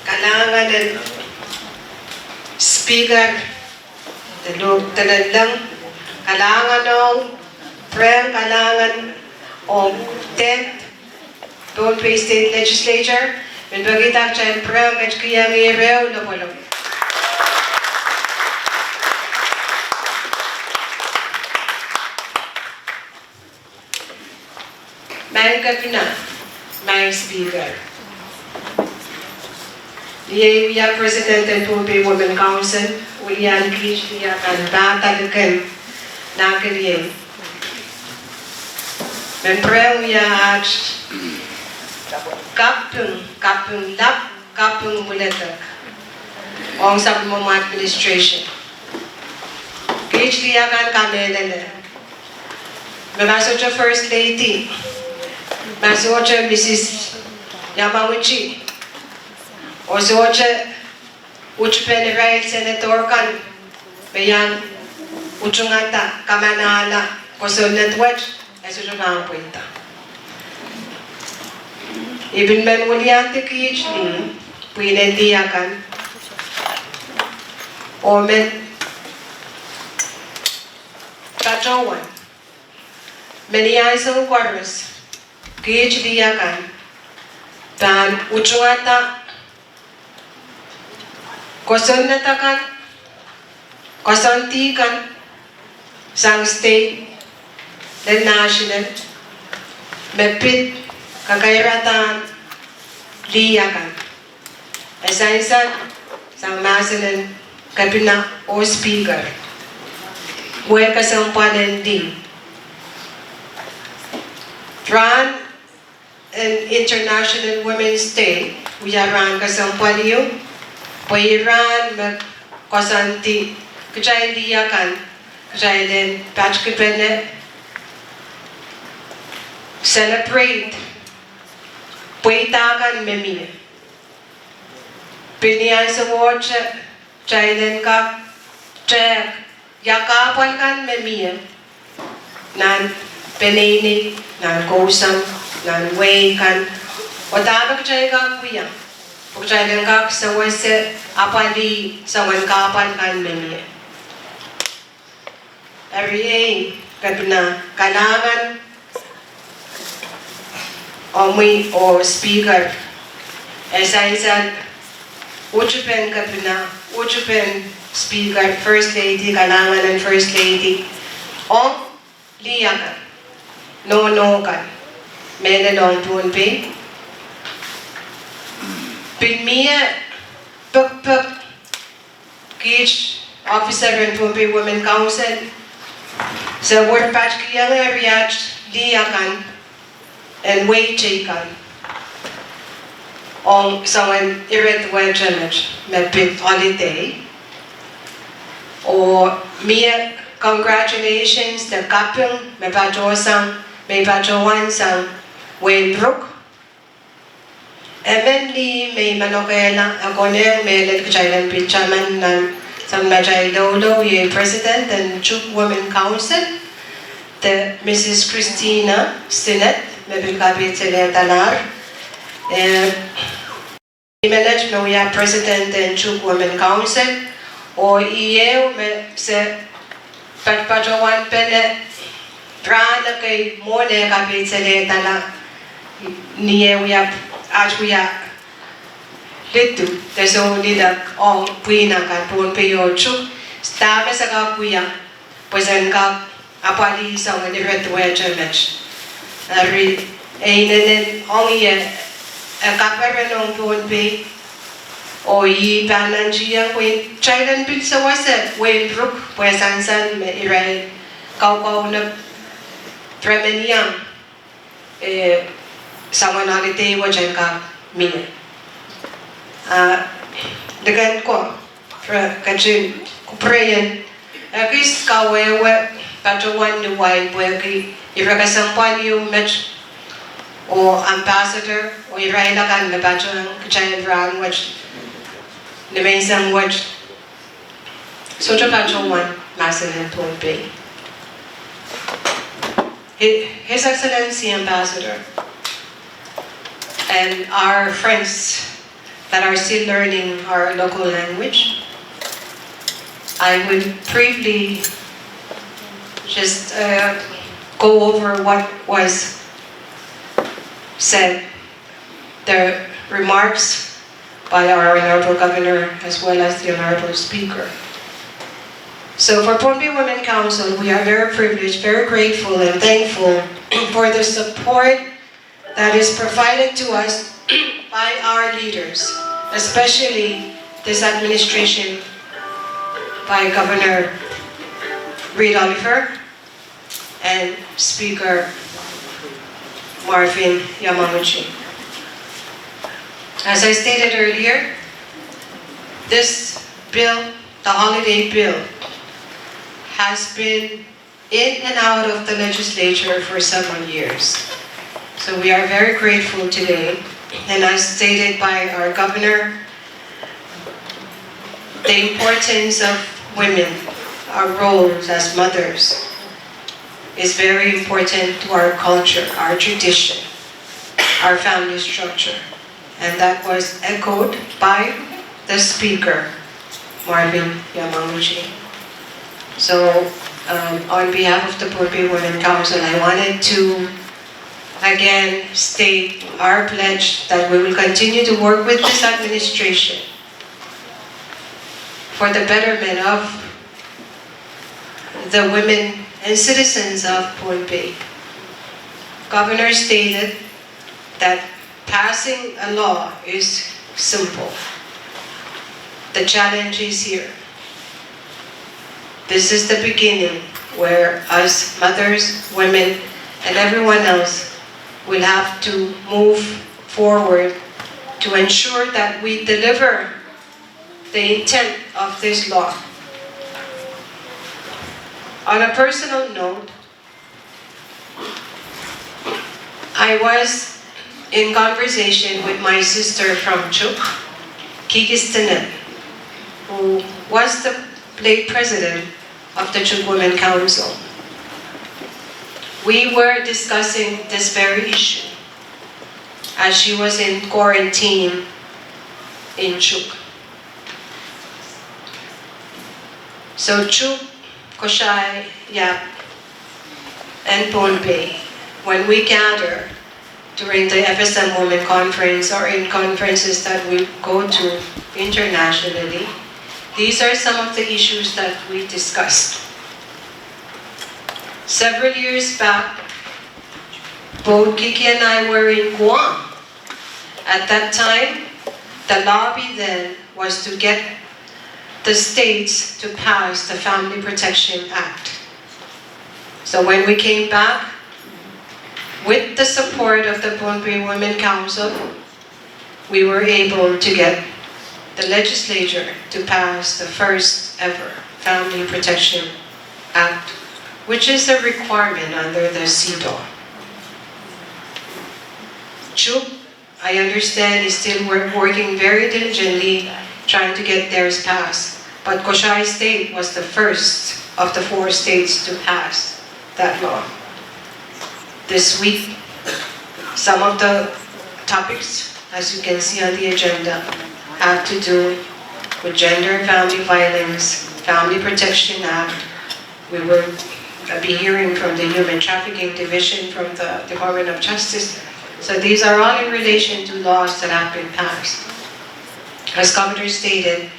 Kalahngan en Speaker, de lo, de lelleng, kalahngan ong, pwurehng kalahngan ong tenth Pohnpei State Legislature, men pekihda kitail pwurehng ketikihong ie ehu lopwolopw. Maing Kepina, maing Speaker. Ni ei wia President en Pohnpei Women Council, wiliandi kiht lih akan padahk likin nahkilieng. Men pwurehng wia aht kaping, kaping lap, kaping pwiledek ong sapwellimomwi administration. Kiht lih akan kamehlele me ma sohte First Lady, ma sohte Mrs Yamauchi, oh sohte utupen irail senator kan me iang utungada kamanahla kosonned wet, e sohte pahn pweida. I pil men wiliandi kiht lih, pwihn en lih akan, oh men patohwan me ni ansou koaros kiht lih akan pahn utungada kosonned akan, koasoandi kan sang state lel national me pid kakairada lih akan. E sansal sang mahsen en kepina oh speaker. Wehi kesempwal en lih. Rahn en International Women's Day wia rahn kesempwal ieu, pwe ih rahn me koasoandi kitail lih akan, kitail en patkipene celebrate pweida kan me mie. Pil ni ansowohte, kitail en kak tehk ia kahpwal kan me mie nan peneinei, nan kousoan, nan wehi kan, oh dahme kitail kak wia, pwe kitail en kak sewese apwalih soangen kahpwal kan me mie. Eri ei, kepina, kalahngan omwi oh speaker. E sansal utupen kepina, utupen speaker, first lady, kalahngan en first lady, ong lih akan, nohno kan, mehlel ong Pohnpei. Pil mie pekpek kiht officer en Pohnpei Women Council, se wet patkihong eri aht lih akan en wehi teikan ong soangen ire duwehte met me pid holiday. Oh mie congratulations de kaping me patohsang, me patohwan sang wehin Ruk. Emen lih me I manokehla, e konehng mehlel kitail en pil taman nan, sang me kitail loulou, iei President en Chuuk Women Council, de Mrs Christina Sinnett, me pil kapihdelehdalahr. Eh, I menet me wia President en Chuuk Women Council, oh ih ehu me se patpatohwanpene rahn ekei mwohn eh kapihdelehdalah, ni eh wia, aht wia lidu de sounilek ong pwihn akan Pohnpei oh Chuuk, dahme se kak wia pwe sen kak apwalih soangen ire duwehte met. Eri e inenen ong ie, e kaperen ong Pohnpei, oh ih pahn nantihong pwe kitail en pil sewese wehin Ruk pwe sansal me irail kaukaunek, remeniong, eh, soangen holiday wet en kak mie. Ah, liken ko, re, ketin kupwuren ekis kawehwe patohwan ni wai pwehki ire kesempwal ieu met, oh ambassador, oh irail akan me patohwan kitail rahn wet ni menseng wet, sohte patohwan mahsen en Pohnpei. Hi-, His Excellency Ambassador and our friends that are still learning our local language, I will briefly just, uh, go over what was said, the remarks by our Honorable Governor as well as the Honorable Speaker. So for Pohnpei Women Council, we are very privileged, very grateful and thankful for the support that is provided to us by our leaders, especially this administration by Governor Reed Oliver and Speaker Marvin Yamaguchi. As I stated earlier, this bill, the holiday bill, has been in and out of the legislature for several years. So we are very grateful today. And as stated by our governor, the importance of women, our roles as mothers, is very important to our culture, our tradition, our family structure. And that was echoed by the speaker, Marvin Yamaguchi. So, um, on behalf of the Pohnpei Women Council, I wanted to again state our pledge that we will continue to work with this administration for the betterment of the women and citizens of Pohnpei. Governor stated that passing a law is simple. The challenge is here. This is the beginning where us mothers, women, and everyone else will have to move forward to ensure that we deliver the intent of this law. On a personal note, I was in conversation with my sister from Chuuk, Kiki Stinnett, who was the late president of the Chuuk Women Council. We were discussing this very issue as she was in quarantine in Chuuk. So Chuuk, Koshai, Yap, and Pohnpei, when we gather during the F S M Women Conference or in conferences that we go to internationally, these are some of the issues that we discussed. Several years back, both Kiki and I were in Guam. At that time, the lobby then was to get the states to pass the Family Protection Act. So when we came back, with the support of the Pohnpei Women Council, we were able to get the legislature to pass the first ever Family Protection Act, which is a requirement under the CEDAW. Chuuk, I understand, is still wor-, working very diligently trying to get theirs passed. But Koshai State was the first of the four states to pass that law. This week, some of the topics, as you can see on the agenda, have to do with gender and family violence, Family Protection Act. We will be hearing from the Human Trafficking Division from the Department of Justice. So these are all in relation to laws that have been passed. As Governor stated,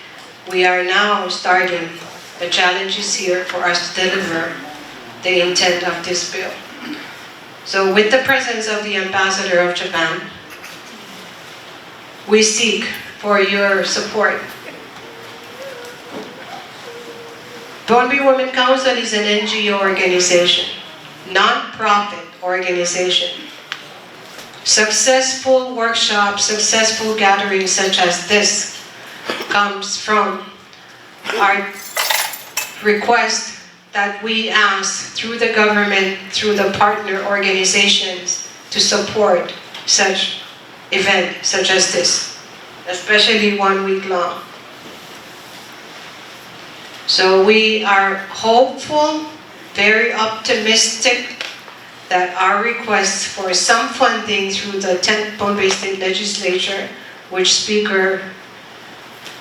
we are now starting, the challenge is here for us to deliver the intent of this bill. So with the presence of the ambassador of Japan, we seek for your support. Pohnpei Women Council is an N G O organization, non-profit organization. Successful workshops, successful gatherings such as this comes from our request that we ask through the government, through the partner organizations, to support such event such as this, especially one week long. So we are hopeful, very optimistic that our request for some funding through the tenth Pohnpei State Legislature, which Speaker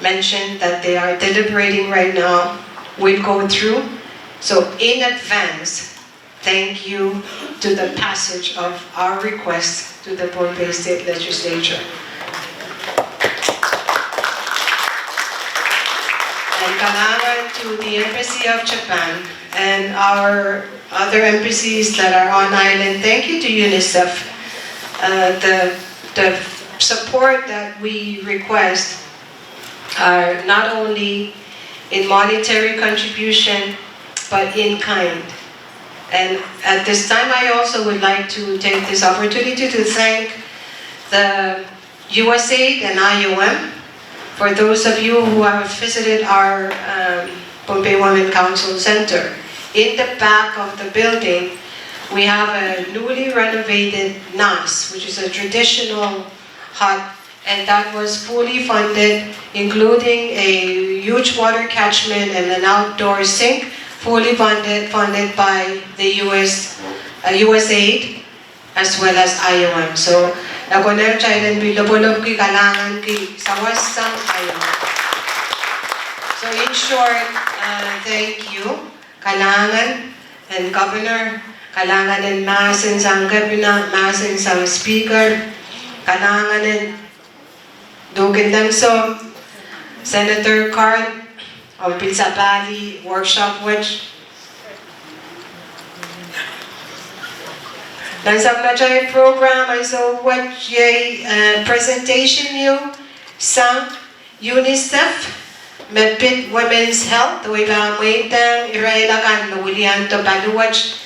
mentioned that they are deliberating right now, will go through. So in advance, thank you to the passage of our request to the Pohnpei State Legislature. And kalahngan to the Embassy of Japan and our other embassies that are on island. Thank you to UNICEF. Uh, the, the support that we request are not only in monetary contribution, but in kind. And at this time, I also would like to take this opportunity to thank the USAID and IOM. For those of you who have visited our, um, Pohnpei Women Council Center, in the back of the building, we have a newly renovated nas, which is a traditional hut, and that was fully funded, including a huge water catchment and an outdoor sink, fully funded, funded by the U S, uh, USAID, as well as IOM. So, e konehng kitail en pil lopwolopki, kalahnganki sawas sang IOM. So in short, uh, thank you. Kalahngan en Governor, kalahngan en mahsen sang Kepina, mahsen sang Speaker, kalahngan en Dukin Dengso, Senator Carl, oh pil sapahl workshop wet. Nan sapwellimatail program ansou wet iei, eh, presentation ieu sang UNICEF me pid Women's Health, oh I pahn mweidehng irail akan me wiliandi paliwet.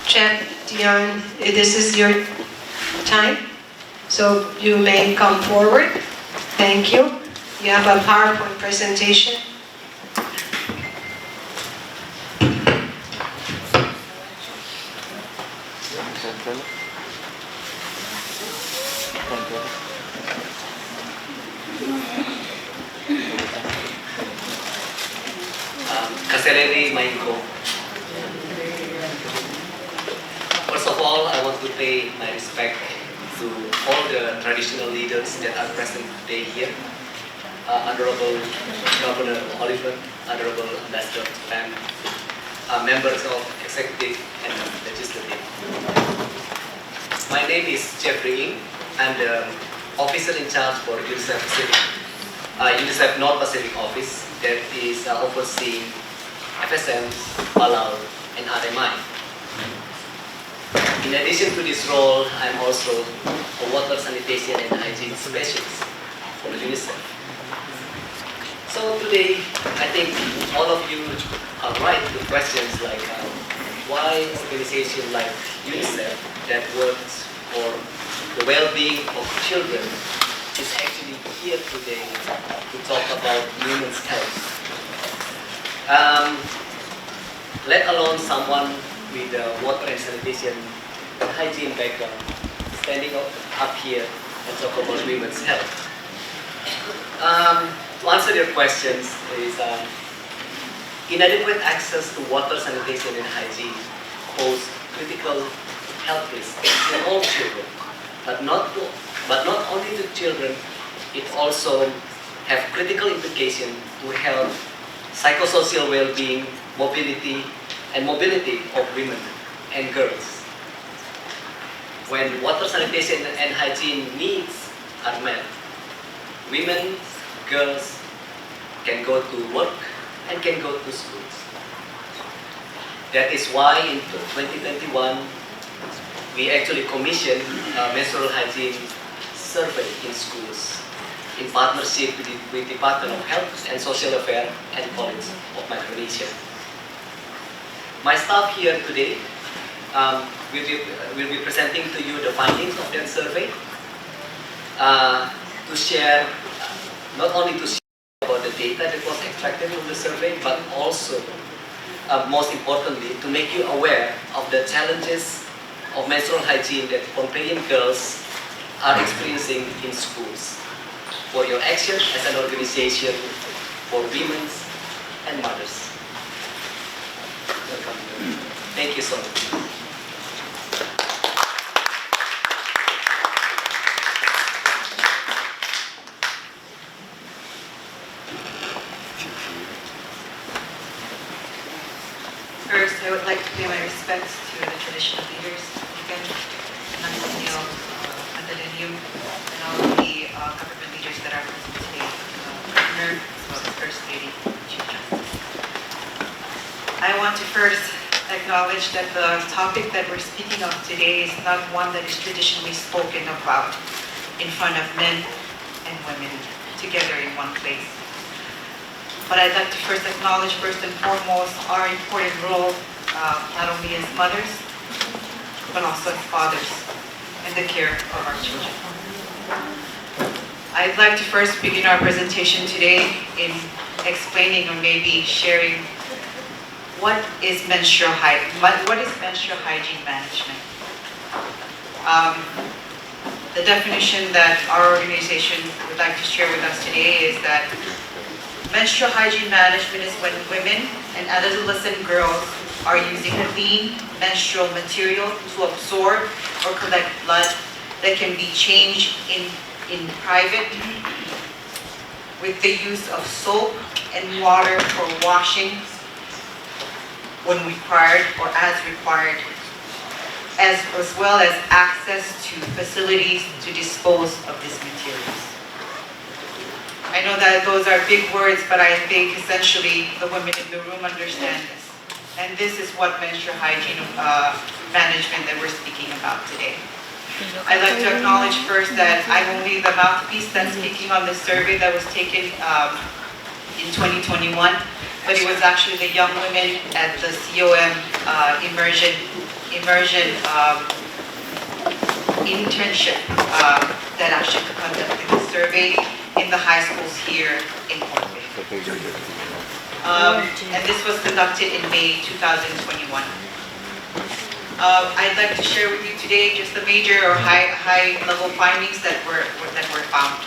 Jeff Dion, this is your time, so you may come forward. Thank you. You have a PowerPoint presentation. Um, Kaselehlie Maingo. First of all, I want to pay my respect to all the traditional leaders that are present today here. Uh, Honorable Governor Oliphant, Honorable Ambassador Pam, uh, members of executive and legislative. My name is Jeffrey Ng. I'm the officer in charge for UNICEF Pacific, uh, UNICEF North Pacific Office that is, uh, overseeing F S M, Palau, and R M I. In addition to this role, I'm also a water, sanitation, and hygiene specialist for UNICEF. So today, I think all of you are right to questions like, uh, why organization like UNICEF that works for the well-being of children is actually here today to talk about women's health. Um, let alone someone with a water and sanitation and hygiene background standing up, up here and talk about women's health. Um, to answer your questions is, um, inadequate access to water, sanitation, and hygiene pose critical health risks to all children, but not to, but not only to children, it also have critical implication to health, psychosocial well-being, mobility, and mobility of women and girls. When water, sanitation, and hygiene needs are met, women, girls can go to work and can go to schools. That is why in twenty twenty-one, we actually commissioned a menstrual hygiene survey in schools in partnership with the, with Department of Health and Social Affairs and College of Micronesia. My staff here today, um, will be, will be presenting to you the findings of that survey, uh, to share, uh, not only to share about the data that was extracted from the survey, but also, uh, most importantly, to make you aware of the challenges of menstrual hygiene that Pohnpeian girls are experiencing in schools for your action as an organization for women and mothers. Welcome. Thank you so much. First, I would like to pay my respects to the traditional leaders, Liken, Nangong Neo, uh, Madolenihmw, and all of the, uh, government leaders that are present today, uh, Governor, as well as First Lady, Chief Justice. I want to first acknowledge that the topic that we're speaking of today is not one that is traditionally spoken about in front of men and women together in one place. But I'd like to first acknowledge, first and foremost, our important role, uh, not only as mothers, but also as fathers in the care of our children. I'd like to first begin our presentation today in explaining or maybe sharing what is menstrual hy-, what, what is menstrual hygiene management. Um, the definition that our organization would like to share with us today is that menstrual hygiene management is when women and adolescent girls are using clean menstrual material to absorb or collect blood that can be changed in, in private with the use of soap and water for washing when required or as required, as, as well as access to facilities to dispose of these materials. I know that those are big words, but I think essentially the women in the room understand this. And this is what menstrual hygiene, uh, management that we're speaking about today. I'd like to acknowledge first that I'm only the mouthpiece that's speaking on this survey that was taken um, in twenty twenty-one, but it was actually the young women at the C O M uh, immersion, immersion um, internship uh, that actually conducted the survey in the high schools here in Pohnpei. Um, and this was conducted in May two thousand twenty-one. Uh, I'd like to share with you today just the major or high, high level findings that were, that were found.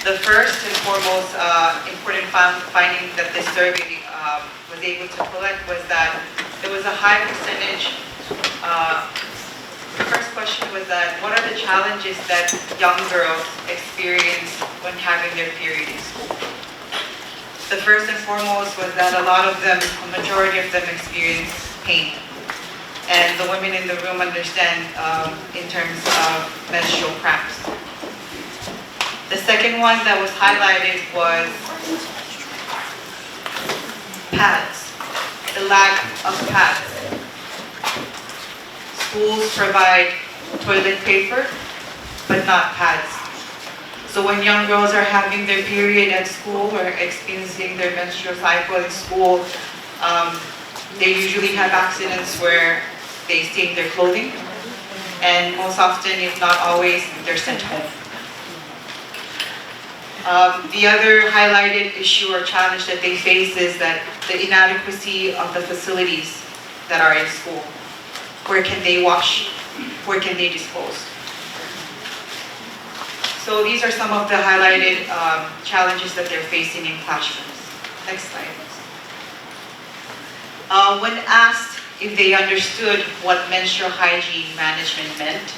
The first and foremost uh, important found, finding that this survey um, was able to collect was that there was a high percentage. Uh, the first question was that what are the challenges that young girls experience when having their period in school? The first and foremost was that a lot of them, a majority of them experience pain. And the women in the room understand um, in terms of menstrual cramps. The second one that was highlighted was pads, the lack of pads. Schools provide toilet paper, but not pads. So when young girls are having their period at school or experiencing their menstrual cycle in school, um, they usually have accidents where they stain their clothing, and most often, if not always, they're sent home. Um, the other highlighted issue or challenge that they face is that the inadequacy of the facilities that are in school. Where can they wash? Where can they dispose? So these are some of the highlighted um, challenges that they're facing in classrooms. Next slide. Uh, when asked if they understood what menstrual hygiene management meant,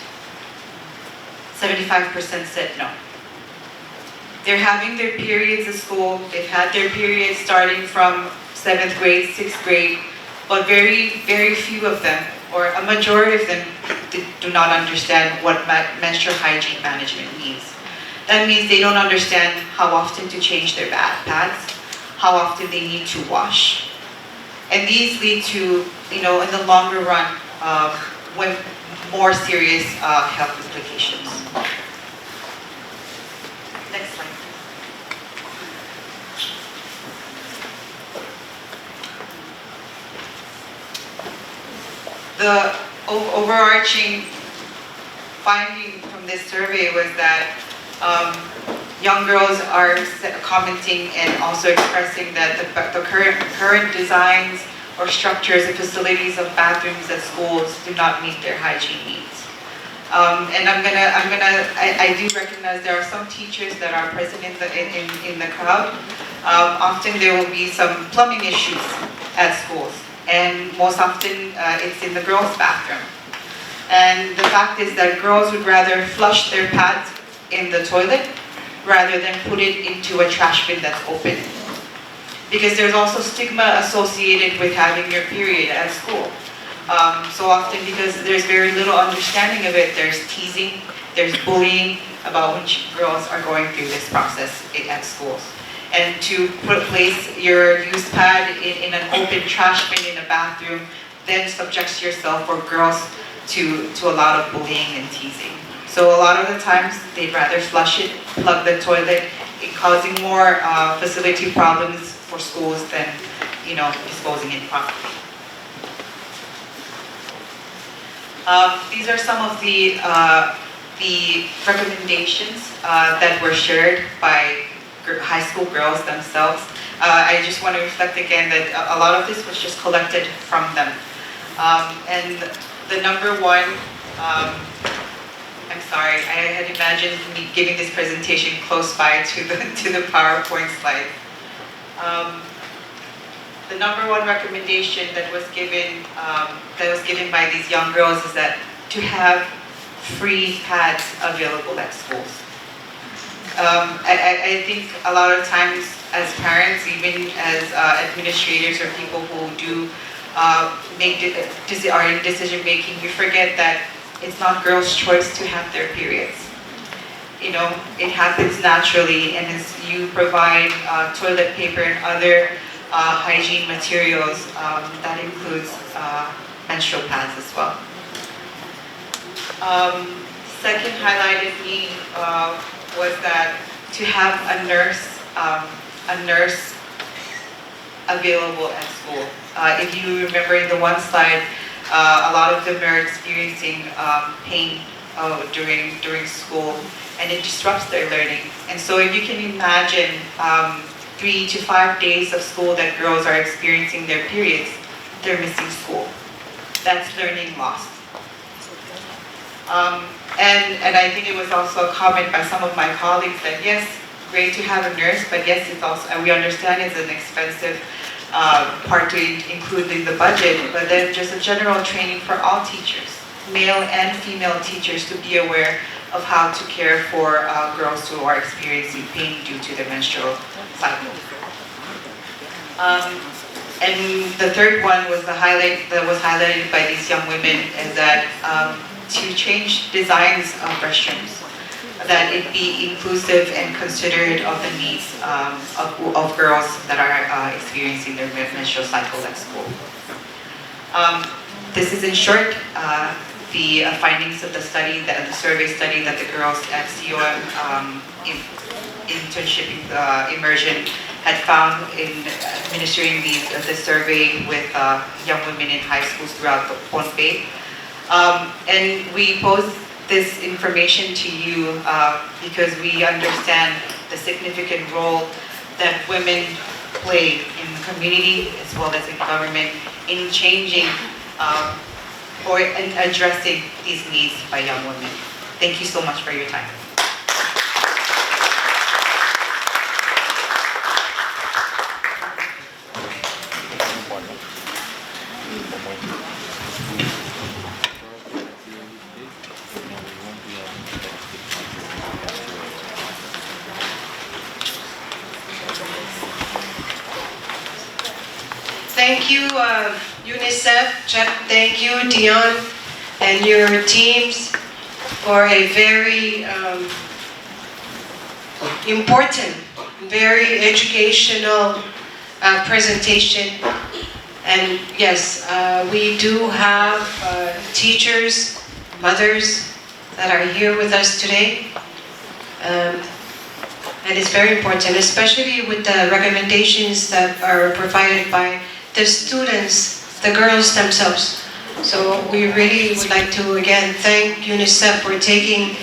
seventy-five percent said no. They're having their periods at school. They've had their periods starting from seventh grade, sixth grade, but very, very few of them, or a majority of them, d- do not understand what ma- menstrual hygiene management means. That means they don't understand how often to change their ba- pads, how often they need to wash. And these lead to, you know, in the longer run, uh, when more serious uh, health implications. Next slide. The o- overarching finding from this survey was that um, young girls are s- commenting and also expressing that the, the current, current designs or structures of facilities of bathrooms at schools do not meet their hygiene needs. Um, and I'm gonna, I'm gonna, I, I do recognize there are some teachers that are present in the in, in, in the crowd. Um, often there will be some plumbing issues at schools, and most often uh, it's in the girls' bathroom. And the fact is that girls would rather flush their pads in the toilet rather than put it into a trash bin that's open. Because there's also stigma associated with having your period at school. Um, so often, because there's very little understanding of it, there's teasing, there's bullying about when ch- girls are going through this process i- at schools. And to put place your used pad in, in an open trash bin in a bathroom then subjects yourself or girls to, to a lot of bullying and teasing. So a lot of the times they'd rather flush it, plug the toilet, in causing more uh, facility problems for schools than, you know, disposing it properly. Um, these are some of the uh, the recommendations uh, that were shared by gr- high school girls themselves. Uh, I just want to reflect again that a, a lot of this was just collected from them. Um, and the number one, um, I'm sorry, I had imagined me giving this presentation close by to the, to the PowerPoint slide. Um, the number one recommendation that was given um, that was given by these young girls is that to have free pads available at schools. Um, I, I, I think a lot of times as parents, even as uh, administrators or people who do uh, make de- deci- are in decision making, you forget that it's not girls' choice to have their periods. You know, it happens naturally, and as you provide uh, toilet paper and other uh, hygiene materials, um, that includes uh, menstrual pads as well. Um, second highlighted me, uh, was that to have a nurse, um, a nurse available at school. Uh, if you remember in the one slide, uh, a lot of them are experiencing, um, pain, uh, during, during school, and it disrupts their learning. And so if you can imagine, um, three to five days of school that girls are experiencing their periods, they're missing school. That's learning lost. Um, and, and I think it was also a comment by some of my colleagues that, yes, great to have a nurse, but yes, it's also, and we understand it's an expensive, uh, part to in-, include in the budget, but then just a general training for all teachers, male and female teachers, to be aware of how to care for, uh, girls who are experiencing pain due to their menstrual cycle. Um, and the third one was the highlight that was highlighted by these young women is that, um, to change designs of restrooms, that it be inclusive and considerate of the needs, um, of, of girls that are, uh, experiencing their men-, menstrual cycle at school. Um, this is in short, uh, the, uh, findings of the study, the, the survey study that the girls at C O M, um, in, internship, uh, immersion had found in administering these, uh, the survey with, uh, young women in high schools throughout the Pohnpei. Um, and we pose this information to you, uh, because we understand the significant role that women play in the community as well as in government in changing, um, or in addressing these needs by young women. Thank you so much for your time. Thank you, uh, UNICEF. Thank you, Dion, and your teams for a very, um, important, very educational, uh, presentation. And yes, uh, we do have, uh, teachers, mothers that are here with us today. Um, and it's very important, especially with the recommendations that are provided by the students, the girls themselves. So we really would like to again thank UNICEF for taking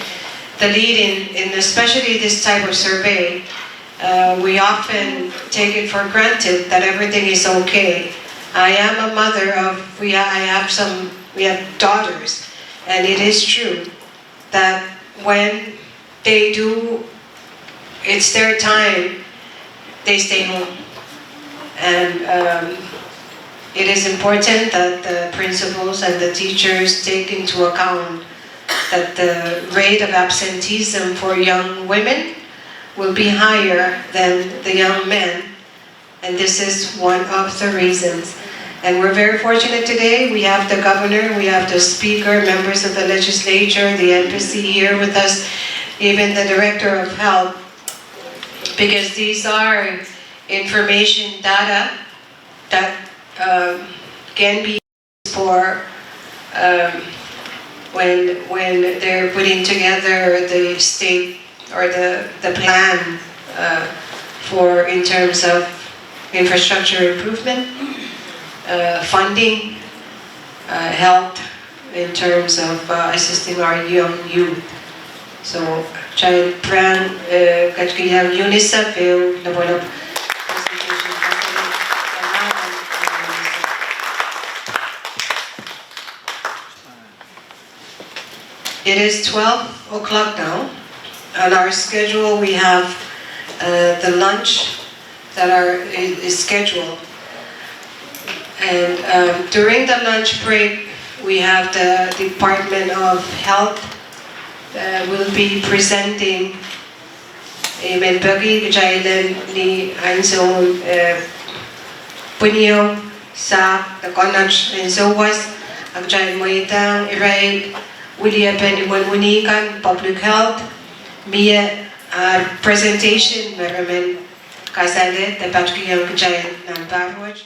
the lead in, in especially this type of survey. Uh, we often take it for granted that everything is okay. I am a mother of, we ha-, I have some, we have daughters, and it is true that when they do, it's their time, they stay home. And, um, it is important that the principals and the teachers take into account that the rate of absenteeism for young women will be higher than the young men. And this is one of the reasons. And we're very fortunate today. We have the governor, we have the speaker, members of the legislature, the embassy here with us, even the director of health, because these are information, data that, um, can be for, um, when, when they're putting together the state or the, the plan, uh, for, in terms of infrastructure improvement, uh, funding, uh, health, in terms of, uh, assisting our young youth. So, Child Plan, uh, ketikihong UNICEF, uh, level of presentation. It is twelve o'clock now. On our schedule, we have, uh, the lunch that are, i-, is scheduled. And, um, during the lunch break, we have the Department of Health, uh, will be presenting. I men peki kitail en ni ansou, eh, pwiniong sahpw de konehng ansou wasa, a kitail mweidehng irail wiliepen imwen wini kan, public health, mie, ah, presentation me re men kasale de patkihong kitail nan pahr wet.